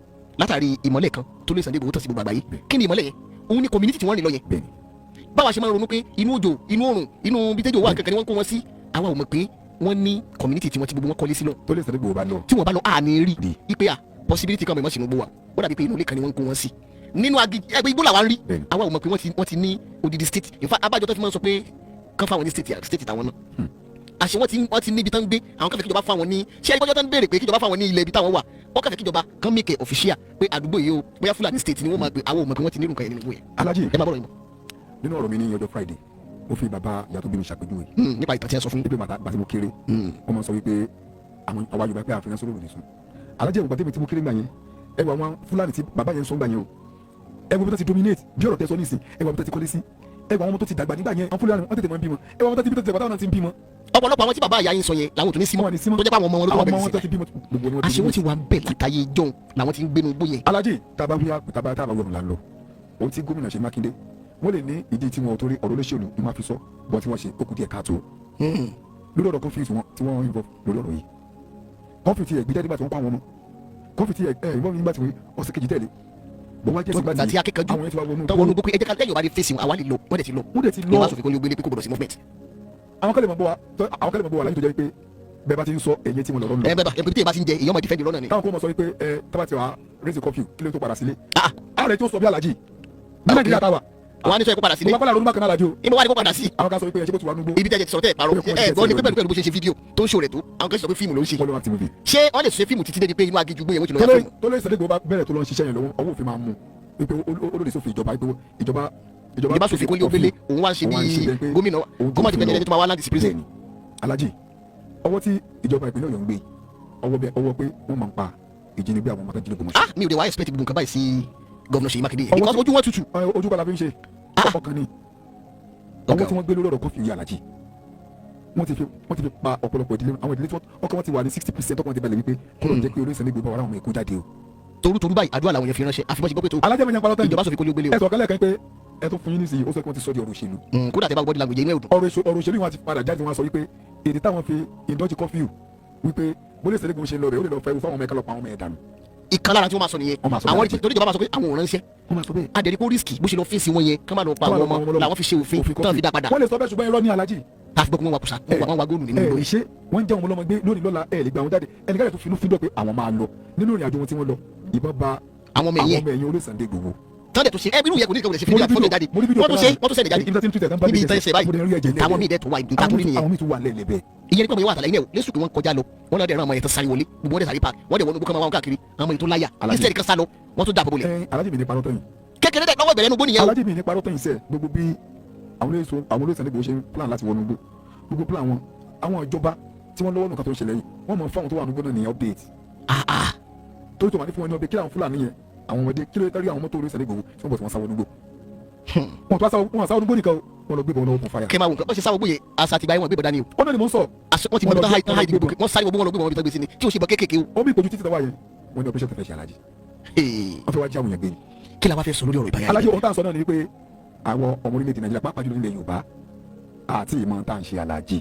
Speaker 2: látàrí ìmọ́lẹ̀ kan tó lè Sunday Igboho tàn sí gbogbo àgbáyé. Kí ni ìmọ́lẹ̀ yẹn? Òun ni community tí wọ́n rìn lọ yẹn. Báwa ṣe máa ń ronú pé inú òjò, inú òrùn, inú bí tẹ́jọ́ wà kankan ni wọ́n kó wọn sí, àwa ò mọ̀ pé wọ́n ní community tí wọ́n ti gbogbo wọn kọ́lé sí lọ.
Speaker 3: Tó lè Sunday Igboho bá lọ.
Speaker 2: Tí wọ́n bá lọ, àní rí
Speaker 3: Rí.
Speaker 2: ipe à possibility kan mọ̀ sínú gbó wa. Ó dàbí pé inú ilé kan ni wọ́n ń kó wọn sí nínú agi ẹgbẹ́ igbó làwa ń rí. Àwa ò mọ̀ pé wọ́n ti ní odidi state. In fact, abájọ tó fi máa ń sọ pé kán fáwọn ní state, state tàwọn náà, àṣé wọ́n ti níbi tán ń gbé. Àwọn kan fẹ́ kíjọba fáwọn ní, ṣé ẹgbẹ́jọ́ tán ń béèrè pé kíjọba fáwọn ní ilẹ̀ ibi táwọn wà, wọ́n kàn fẹ́ kíjọba kán make it official pé àdúgbò yìí o, bóyá Fúlàní state ni wọ́n máa gbé. Àwọn ò mọ̀ pé wọ́n ti ní nǹkan yẹn nínú ìwé yẹn.
Speaker 3: Alájí.
Speaker 2: Ẹ má bọ̀rọ̀ yìí mọ̀.
Speaker 3: Nínú ọ̀rọ̀ mi ní ọjọ́ Friday, Mo fi bàbá ìyá tó bí mi ṣàpèjúwe.
Speaker 2: Nípa ìtàn tí ẹ sọ fún.
Speaker 3: Wípé màtá bàtí mo kéré, wọ́n máa ń sọ wípé àwọn àwa Yorùbá pé àfihàn sólò lòdì sùn. Alájẹ ìgbà tèmi tí mo kéré gbà yẹn, ẹ wọ àwọn Fúlàní tí bàbá yẹn ń sọ gbà yẹn o, ẹ wo bí wọ́n ti dominate bí ọ̀rọ̀ tẹ sọ nísìn, ẹ wo bí wọ́n ti kọ́lé sí, ẹ wo àwọn ọmọ tó ti dàgbà nígbà yẹn. Àwọn Fúlàní wọ́n tètè máa ń bímọ. Ẹ wo àwọn tó ti bí, tó ti dàgbà, táwọn náà ti ń bímọ.
Speaker 2: Ọ̀pọ̀lọpọ̀ àwọn tí bàbá ìyá yín sọ yẹn làwọn ò tún ní símọ́,
Speaker 3: Wọn ní símọ́.
Speaker 2: tó jẹ́ pé àwọn ọmọ wọn ló tó wà
Speaker 3: Àwọn ọmọ
Speaker 2: bẹ̀rẹ̀
Speaker 3: wọn tó
Speaker 2: sí.
Speaker 3: ti bímọ, gbogbo ni wọ́n ti
Speaker 2: Àṣé wọ́n ti
Speaker 3: dominate.
Speaker 2: wà bẹ́ẹ̀ látàyè jọ̀hún làwọn ti ń gbénu igbó yẹn.
Speaker 3: Alájì, tábà wíyá tábà tábà wọnù là ń lọ. Ohun tí gómìnà Ṣèyí Mákindé, wọ́n lè ní ìdí tí wọn ò torí ọ̀rọ̀ olóṣèlú ni wọ́n fi sọ bọ́n tí wọ́n ṣe, ó kù díẹ̀ káàtó lórí ọ̀rọ̀ curfew tí wọ́n involve lórí ọ̀rọ̀ yìí. Curfew ti ẹ̀ gbé jáde nígbà tí wọ́n kọ́ àwọn ọmọ, curfew ti ẹ̀ involve nígbà tí wọ́n ọ̀sẹ̀ kejì tẹ̀lé bọ́n wá jẹ́ sígbà
Speaker 2: Gbà
Speaker 3: tí
Speaker 2: tí akẹ́kọ̀ọ́
Speaker 3: àwọn yẹn ti wá wọnú
Speaker 2: tó wọnú gbogbo, ẹ jẹ́ ká lẹ́yìn ọba lè fèsì wọn, àwa lè lọ, wọ́n dẹ̀ ti lọ.
Speaker 3: Wọ́n dẹ̀ ti
Speaker 2: Ní wàá
Speaker 3: lọ.
Speaker 2: sọ̀fin kó ní gbélé pé kò gbọdọ̀ sí movement.
Speaker 3: Àwọn kẹ́lẹ̀ mọ̀ bọ́ wa láyé tó jẹ́ pé bẹ́ẹ̀ bá ti ń sọ ẹ̀yẹ tí wọ́n lọ́rọ́ ń lọ.
Speaker 2: Ẹ bẹ́ẹ̀ bá ẹ bí tí ẹ bá ti ń jẹ, èèyàn máa defend lọ́nà ni.
Speaker 3: Táwọn kò mọ̀ sọ wípé ẹ tábà ti wà raise curfew, kí ló tó padà sílé?
Speaker 2: Ah.
Speaker 3: Ààrẹ tó sọ bí alájì ní Nàìjíríà táwa.
Speaker 2: Wọ́n á ní sọ ẹ kó padà sílé.
Speaker 3: Gbogbo akọ́lá ronú bákan náà alájì o.
Speaker 2: Ibo wà ní kó padà sí?
Speaker 3: Àwọn kan sọ wípé ẹ ṣe bó ti wà núgbó.
Speaker 2: Ibi tẹ́ ẹ ti sọ̀rọ̀ tẹ́ ẹ parọ́.
Speaker 3: Ó yẹ kó
Speaker 2: Ẹ gbọ́ ni pé
Speaker 3: wọ́n
Speaker 2: pẹ̀lú pẹ̀lú bó ṣe ṣe fídíò tó ń ṣò rẹ̀ tó, àwọn kan sọ pé fíìmù ló ń ṣe.
Speaker 3: Wọ́n ló wá ti movie.
Speaker 2: Ṣé wọ́n lè ṣe fíìmù títí débi pé inú aginjù gbé yẹn wọ́n ti lọ ya fíìmù?
Speaker 3: Tó lóye Sunday Igboho bá bẹ̀rẹ̀ tó lọ ń ṣiṣẹ́ yẹn lọ́wọ́, ọwọ́ òfin máa mú wípé olóde sófin ìjọba, wípé ìjọba
Speaker 2: Ìjọba sòfin kó lé obele, òun wá ń ṣe
Speaker 3: Òun wá ń ṣe
Speaker 2: bíi
Speaker 3: bẹ́ẹ̀ pé
Speaker 2: gómìnà,
Speaker 3: òun
Speaker 2: kó má ti
Speaker 3: tó
Speaker 2: pẹ́ ẹni tó máa wá láti sí prison.
Speaker 3: Bẹ́ẹ̀ni alájì, ọwọ́ tí ìjọba ìpínlẹ̀ Ọ̀yọ́ ń gbé ọwọ́ bẹ ọwọ́ pé wọ́n máa ń pa ìjínigbé àwọn ọmọ tó jí l'Ógbómọ̀ṣọ́.
Speaker 2: Ah, mi ò dé wá expect gbogbo nǹkan báyìí sí gómìnà Ṣèyí Mákindé yẹn
Speaker 3: Ọwọ́
Speaker 2: because ojú wọn tutù.
Speaker 3: Ojú kọ́ la fi ń ṣe.
Speaker 2: Ah.
Speaker 3: Ọkàn ni
Speaker 2: Ọkàn.
Speaker 3: ọwọ́ tí wọ́n gbé lórí ọ̀rọ̀ curfew yìí, alájì, wọ́n ti fi pa ọ̀pọ̀lọpọ̀ ìdílé, àwọn ìdílé tí wọ́n ọkàn wọn ti wà ní 60%, ọkàn wọn ti balẹ̀ wípé kó ló ń jẹ́ pé olóyè Sunday Igboho bá wà láwọn ọmọ èkó jáde o.
Speaker 2: Torútorú báyìí, àdúrà làwọn yẹn fi ránṣẹ́, àfibọ́ ṣe gbọ́ pé tó
Speaker 3: Alájẹ́ mi yẹn parọ́ tẹ́lẹ̀.
Speaker 2: ìjọba sòfin kó lé obele o.
Speaker 3: Ẹ sọ kẹ́lẹ́ kan pé ẹ tó fún yín nísìnyí, ó sọ pé wọ́n ti sọ di ọ̀rọ̀ òṣèlú.
Speaker 2: Kódà tẹ bá gbọ́ di language, inú ẹ̀ ò dùn.
Speaker 3: Ọ̀rọ̀ òṣèlú yìí, wọ́n ti padà jáde, wọ́n sọ wípé èdè táwọn fi ìdọ́jì curfew wípé bólú Sunday Igboho ṣe ń lọ rẹ̀, ó lè lọ fẹ́ fáwọn ọmọ ẹ̀ka lọ pa àwọn ọmọ ẹ̀ dànù.
Speaker 2: Ìkan lára tí wọ́n máa sọ nìyẹn.
Speaker 3: Wọ́n máa sọ
Speaker 2: Àwọn
Speaker 3: bẹ́ẹ̀.
Speaker 2: torí ìjọba máa sọ pé àwọn ò ránṣẹ́.
Speaker 3: Wọ́n máa sọ bẹ́ẹ̀.
Speaker 2: Adẹ̀rí kó risk bó ṣe lọ fèsì wọn yẹn, kán má lọ pa
Speaker 3: Kán má
Speaker 2: àwọn
Speaker 3: lọ pa
Speaker 2: ọmọ
Speaker 3: àwọn ọmọ.
Speaker 2: làwọn fi ṣe òfin tán fi dá padà.
Speaker 3: Wọ́n lè sọ bẹ́ẹ̀, ṣùgbọ́n irọ́ ní alájì.
Speaker 2: Tá a fi gbọ́ pé wọ́n wa kùsà, wọ́n wa góòlù nínú
Speaker 3: Ẹ
Speaker 2: ìlú.
Speaker 3: lè ṣe wọ́n ń jẹ́ àwọn ọmọlọ́mọ gbé lónìí lọ́la, ẹ lè gba àwọn jáde. Ẹnìkan tó finú fídọ̀ pé àwọn máa lọ nínú ìrìn àjò wọn tí wọ́n lọ, ìbọn ba
Speaker 2: Àwọn ọmọ
Speaker 3: àwọn
Speaker 2: ẹ̀yìn
Speaker 3: ọmọ ẹ̀yìn olóyè Sunday Igboho.
Speaker 2: tán dẹ̀ tó ṣe ẹ irú yẹ kò ní ìkẹwò lè ṣe fídíò àti fọ́tò jáde.
Speaker 3: Mo rí fídíò
Speaker 2: Wọ́n tó
Speaker 3: kan
Speaker 2: ṣe
Speaker 3: lára.
Speaker 2: wọ́n tó ṣẹlẹ̀ jáde
Speaker 3: Ibi tí wọ́n ti ń tẹ̀ tán bá
Speaker 2: níbi
Speaker 3: dé
Speaker 2: ìtàn ẹsẹ̀ báyìí.
Speaker 3: mo dẹ̀ rí ẹ̀jẹ̀.
Speaker 2: Táwọn míì dẹ̀ tó wà ìdí tó rí nìyẹn.
Speaker 3: Àwọn míì tún wà lẹ́lẹ̀ bẹ́ẹ̀.
Speaker 2: Ìyẹn nípa ọmọ yẹn wà àtàlàyé náà lẹ́sùn pé wọ́n kọjá lọ, wọ́n náà dẹ̀ rán ọmọ yẹn tó sáré wọlé, gbogbo wọn dẹ̀ sáré park, wọ́n dẹ̀ wọnú gbókàn máa wọn káàkiri, àwọn ọmọ yẹn tó láyà.
Speaker 3: Alájì.
Speaker 2: Instead kan sá lọ, wọ́n tó dàbò bolẹ̀.
Speaker 3: Ẹ alájì mi ní parọ́ tẹ́yìn.
Speaker 2: Kékeré dẹ̀ lọ́wọ́ ìbẹ̀rẹ̀ inú gbó nìyẹn o.
Speaker 3: Alájì mi ní parọ́ tẹ́yìn sẹ́, gbogbo bí àwọn olóyè Sunday Igboho ṣe ń plan láti wọnú gbó, gbogbo plan wọn, àwọn ìjọba tí wọ́n lọ́wọ́ nǹkan tó ń ṣẹlẹ̀ yìí, wọ́n mọ̀ fáwọn tó wà nùgbó náà ní update.
Speaker 2: Ah ah.
Speaker 3: Torí tó wà ní fún wọn ní update, kí làwọn Fúlàní yẹn, àwọn ọmọdé, kí ló yẹ kárí àwọn mọ́tò olóyè Sunday Igboho tí wọ́n bọ̀ tí wọ́n sá wọnú gbó? Wọn tó wọ́n sá wọnú gbó nìkan o, wọ́n lọ gbé bọ̀ wọn lọ́wọ́ open fire.
Speaker 2: Kẹ́ máa wò nǹkan bó ṣe sáwọ́ gbóyè àṣà àtìgbà yẹn, wọn gbé bọ̀dá ni o.
Speaker 3: Ọ̀nà ni mò ń sọ.
Speaker 2: Wọ́n ti mọ ibi tán háì tán háì dìbò, wọ́n sáré gbogbo wọn lọ gbé wọn ibi tán gbé sí ni tí o ṣe bọ kéékèèké o.
Speaker 3: Ó bí ìpọ́jú títí tàwa yẹn, wọ́n ní operation tẹ̀fẹ̀ ṣe, alájì.
Speaker 2: Hey,
Speaker 3: Wọ́n fẹ́ wá jí àwọn yẹn gbé ni.
Speaker 2: Kí la wá fẹ́ sọ lórí ọ̀rọ̀ ìbáyà
Speaker 3: Alájì,
Speaker 2: yìí?
Speaker 3: ohun tá à ń sọ náà ni wípé àwọn ọmọ orílẹ̀-èdè Nàìjíríà, pàápàá jùlọ nílẹ̀ Yorùbá, àti ìmọ̀ tá à ń ṣe, alájì.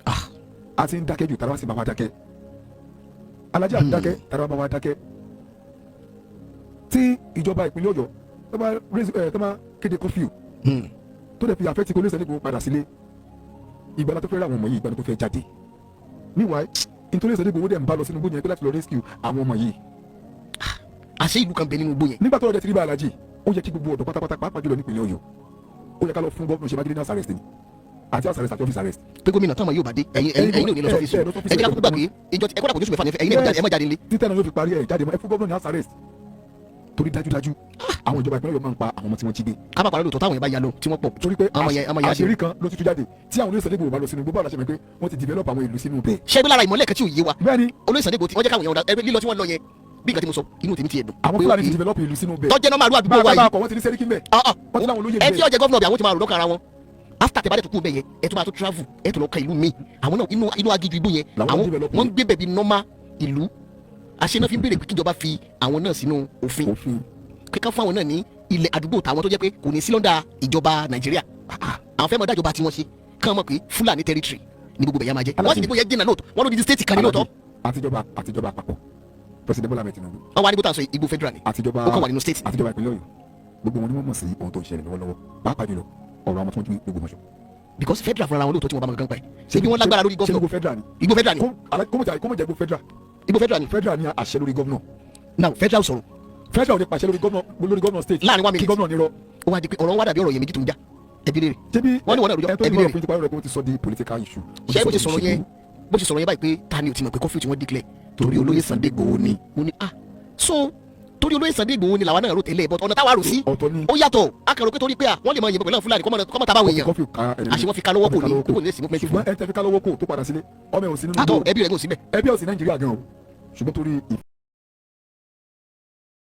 Speaker 2: Ah.
Speaker 3: A ti ń dákẹ́ jù, tara wá sí bá wa dákẹ́, alájì, à ń dákẹ́, tara bá wa dákẹ́. Tí ìjọba ìpínlẹ̀ Ọ̀yọ́ tó bá raise ẹ, tó bá kéde curfew tó dẹ̀ fi affect kó lè Sunday Igboho padà sílé, ìgbàlá tó fẹ́ ra àwọn ọmọ yìí, ìgbàlá tó fẹ́ jáde. Meanwhile, nítorí Sunday Igboho dẹ̀ ń bá lọ sínú gbóyè pé láti lọ rescue àwọn ọmọ yìí.
Speaker 2: Àṣé ìlú kan bẹ nínú igbó yẹn.
Speaker 3: Nígbà tó ọdẹ ti rí bá, alájì, ó yẹ kí gbogbo ọ̀dọ́ pátápátá, pàápàá jùlọ nípìnlẹ̀ Ọ̀yọ́, ó yẹ ká lọ fún gómìnà Ṣèyí Mákindé ní house arrest ni, àti house arrest àti office arrest.
Speaker 2: Pé gómìnà táwọn yóò bá dé, ẹ̀yin ẹ̀yin ẹ̀yin ò ní lọ sọ́fíìsì.
Speaker 3: Ẹ, ẹ, lọ sọ́fíìsì.
Speaker 2: Ẹ jẹ́ ká kúkú gbà pé ìjọ ẹ kọ́dà kò jóṣù 6 ní ẹ̀yin náà ẹ má jáde nílé.
Speaker 3: Títẹ̀ náà yóò fi parí ẹ̀ jáde mọ́, ẹ fún gómìnà ní house arrest, torí dájúdájú àwọn ìjọba ìpínlẹ̀ Ọ̀yọ́ máa ń pa àwọn ọmọ tí wọ́n jí gbé.
Speaker 2: Ká má parọ́, lóòótọ́ táwọn yẹn bá ya lọ tí wọ́n pọ̀.
Speaker 3: Torí pé
Speaker 2: Àwọn yẹn àwọn yẹn á ṣe.
Speaker 3: àṣírí kan ló ti tú jáde tí àwọn olóyè Sunday Igboho bá lọ sínú gbogbo àlàṣẹ mi pé wọ́n ti develop àwọn ìlú sínú bẹ́ẹ̀.
Speaker 2: Ṣé bí lára ìmọ̀lẹ̀ kan tí ò yé wa?
Speaker 3: Bẹ́ẹ̀ni.
Speaker 2: Olóyè Sunday Igboho tí wọ́n jẹ́ káwọn èèyàn ẹgbẹ́ lílọ tí wọ́n lọ yẹn, bí nǹkan tí mo sọ, inú tèmi ti ẹ̀ dùn.
Speaker 3: Àwọn
Speaker 2: Pé
Speaker 3: Fúlàní ti
Speaker 2: okay,
Speaker 3: develop ìlú sínú bẹ́ẹ̀.
Speaker 2: Tọ́jẹ́ náà máa rú àdúgbò wa
Speaker 3: Bá
Speaker 2: yìí.
Speaker 3: a kọ, wọ́n ti ní sẹ́ríkì mbẹ́.
Speaker 2: Ah, ah.
Speaker 3: Wọ́n ti láwọn olóyè
Speaker 2: Ẹ tí
Speaker 3: bẹ́ẹ̀.
Speaker 2: ọjẹ́ governor bí àwọn ti máa rò lọ́kàn ara wọn. After tẹ bá dẹ̀ tó kú bẹ́ẹ̀ yẹn, ẹ tó máa tó travel, ẹ tó lọ ka ìlú míì, àwọn náà inú aginjù igbó yẹn
Speaker 3: Làwọn
Speaker 2: àwọn
Speaker 3: develop
Speaker 2: wọ́n ń gbé bẹ̀bí normal ìlú. Àṣẹ náà fi ń béèrè pé kíjọba fi àwọn náà sínú òfin,
Speaker 3: òfin,
Speaker 2: kíkọ́ fún àwọn náà ní ilẹ̀ àdúgbò tàwọn tó jẹ́ pé kò ní sí lọ́ndà ìjọba Nàìjíríà. Àwọn fẹ́ mọ̀ dájọba tí wọ́n ṣe kán mọ̀ pé Fúlàní territory ní gbogbo bẹ̀yà máa jẹ́. Wọ́n sì ní bóyá jìnnà lóòótọ́, wọ́n ló di state kan ní lóòótọ́.
Speaker 3: Àtijọba àpapọ̀, President Bola Ahmed Tinubu,
Speaker 2: Wọ́n wá ní bó tà ń sọ igbó federal ni,
Speaker 3: àtijọba
Speaker 2: ó kàn wà nínú state.
Speaker 3: Àtijọba ìpínlẹ̀ Ọ̀yọ́, gbogbo wọn ni wọ́n mọ̀ sí ohun tó ń ṣẹlẹ̀ lọ́wọ́lọ́wọ́, pàápàá jùlọ ọ̀rọ̀ àwọn tó ń jí Ògbómọ̀ṣọ́.
Speaker 2: Because federal fúnra wọn lóòótọ́ tí wọ́n bá mọ̀ gangan pa ẹ̀, ṣé bí wọ́n lágbára lórí
Speaker 3: Ṣé
Speaker 2: governor.
Speaker 3: gbogbo federal ni?
Speaker 2: Igbó federal ni.
Speaker 3: Kó mọ̀ jẹ́ gbogbo federal.
Speaker 2: Igbó federal ni.
Speaker 3: Federal ní àṣẹ lórí governor.
Speaker 2: Now federal sọ̀rọ̀.
Speaker 3: Federal ò ní pàṣẹ lórí governor, lórí governor state.
Speaker 2: Láàrin one
Speaker 3: Kí
Speaker 2: minute.
Speaker 3: governor ní rọ.
Speaker 2: Ó wá di pé ọ̀rọ̀ wa dàbí ọ̀rọ̀ yẹn méjì tó ń já ẹbí rere.
Speaker 3: Ṣebí
Speaker 2: Wọ́n ní wọ́n náà rojọ́,
Speaker 3: ẹ tó ní
Speaker 2: ẹbí
Speaker 3: bọ́ọ̀lù
Speaker 2: rere.
Speaker 3: fún tipa rẹ̀ kó ti sọ di political issue. Ó ti
Speaker 2: Ṣé bó
Speaker 3: sọ
Speaker 2: ṣe
Speaker 3: di
Speaker 2: sọ̀rọ̀ yẹn
Speaker 3: òṣèlú.
Speaker 2: Bó ṣe sọ̀rọ̀ yẹn báyìí pé ta ni ò ti mọ̀ pé curfew tí wọ́n declare torí olóyè Sunday Igboho ni, mo ní ah, so Torí olóyè Sunday Igboho ni làwa náà rò tẹ́lẹ̀, but ọ̀nà táwa rò sí
Speaker 3: Ọ̀tọ̀ ni.
Speaker 2: ó yàtọ̀. A kàn rò pé torí pé à wọ́n lè máa yìnbọn pẹ̀lú àwọn Fúlàní kọ́mọ tábàwọn èèyàn.
Speaker 3: Kọ́ fi ka ẹni.
Speaker 2: Àṣé wọ́n fi ká lọ́wọ́ kò ní
Speaker 3: Wọ́n fi
Speaker 2: kò ní sí movement fún.
Speaker 3: Ṣùgbọ́n ẹ tẹ́ fi ká lọ́wọ́ kò tó padà sílé, ọmọ ẹ̀ ò sí nínú
Speaker 2: Àtọ̀
Speaker 3: igbó.
Speaker 2: ẹbí rẹ̀ kò síbẹ̀.
Speaker 3: Ẹbí ẹ̀ ò sí Nàìjíríà gan o, ṣùgbọ́n torí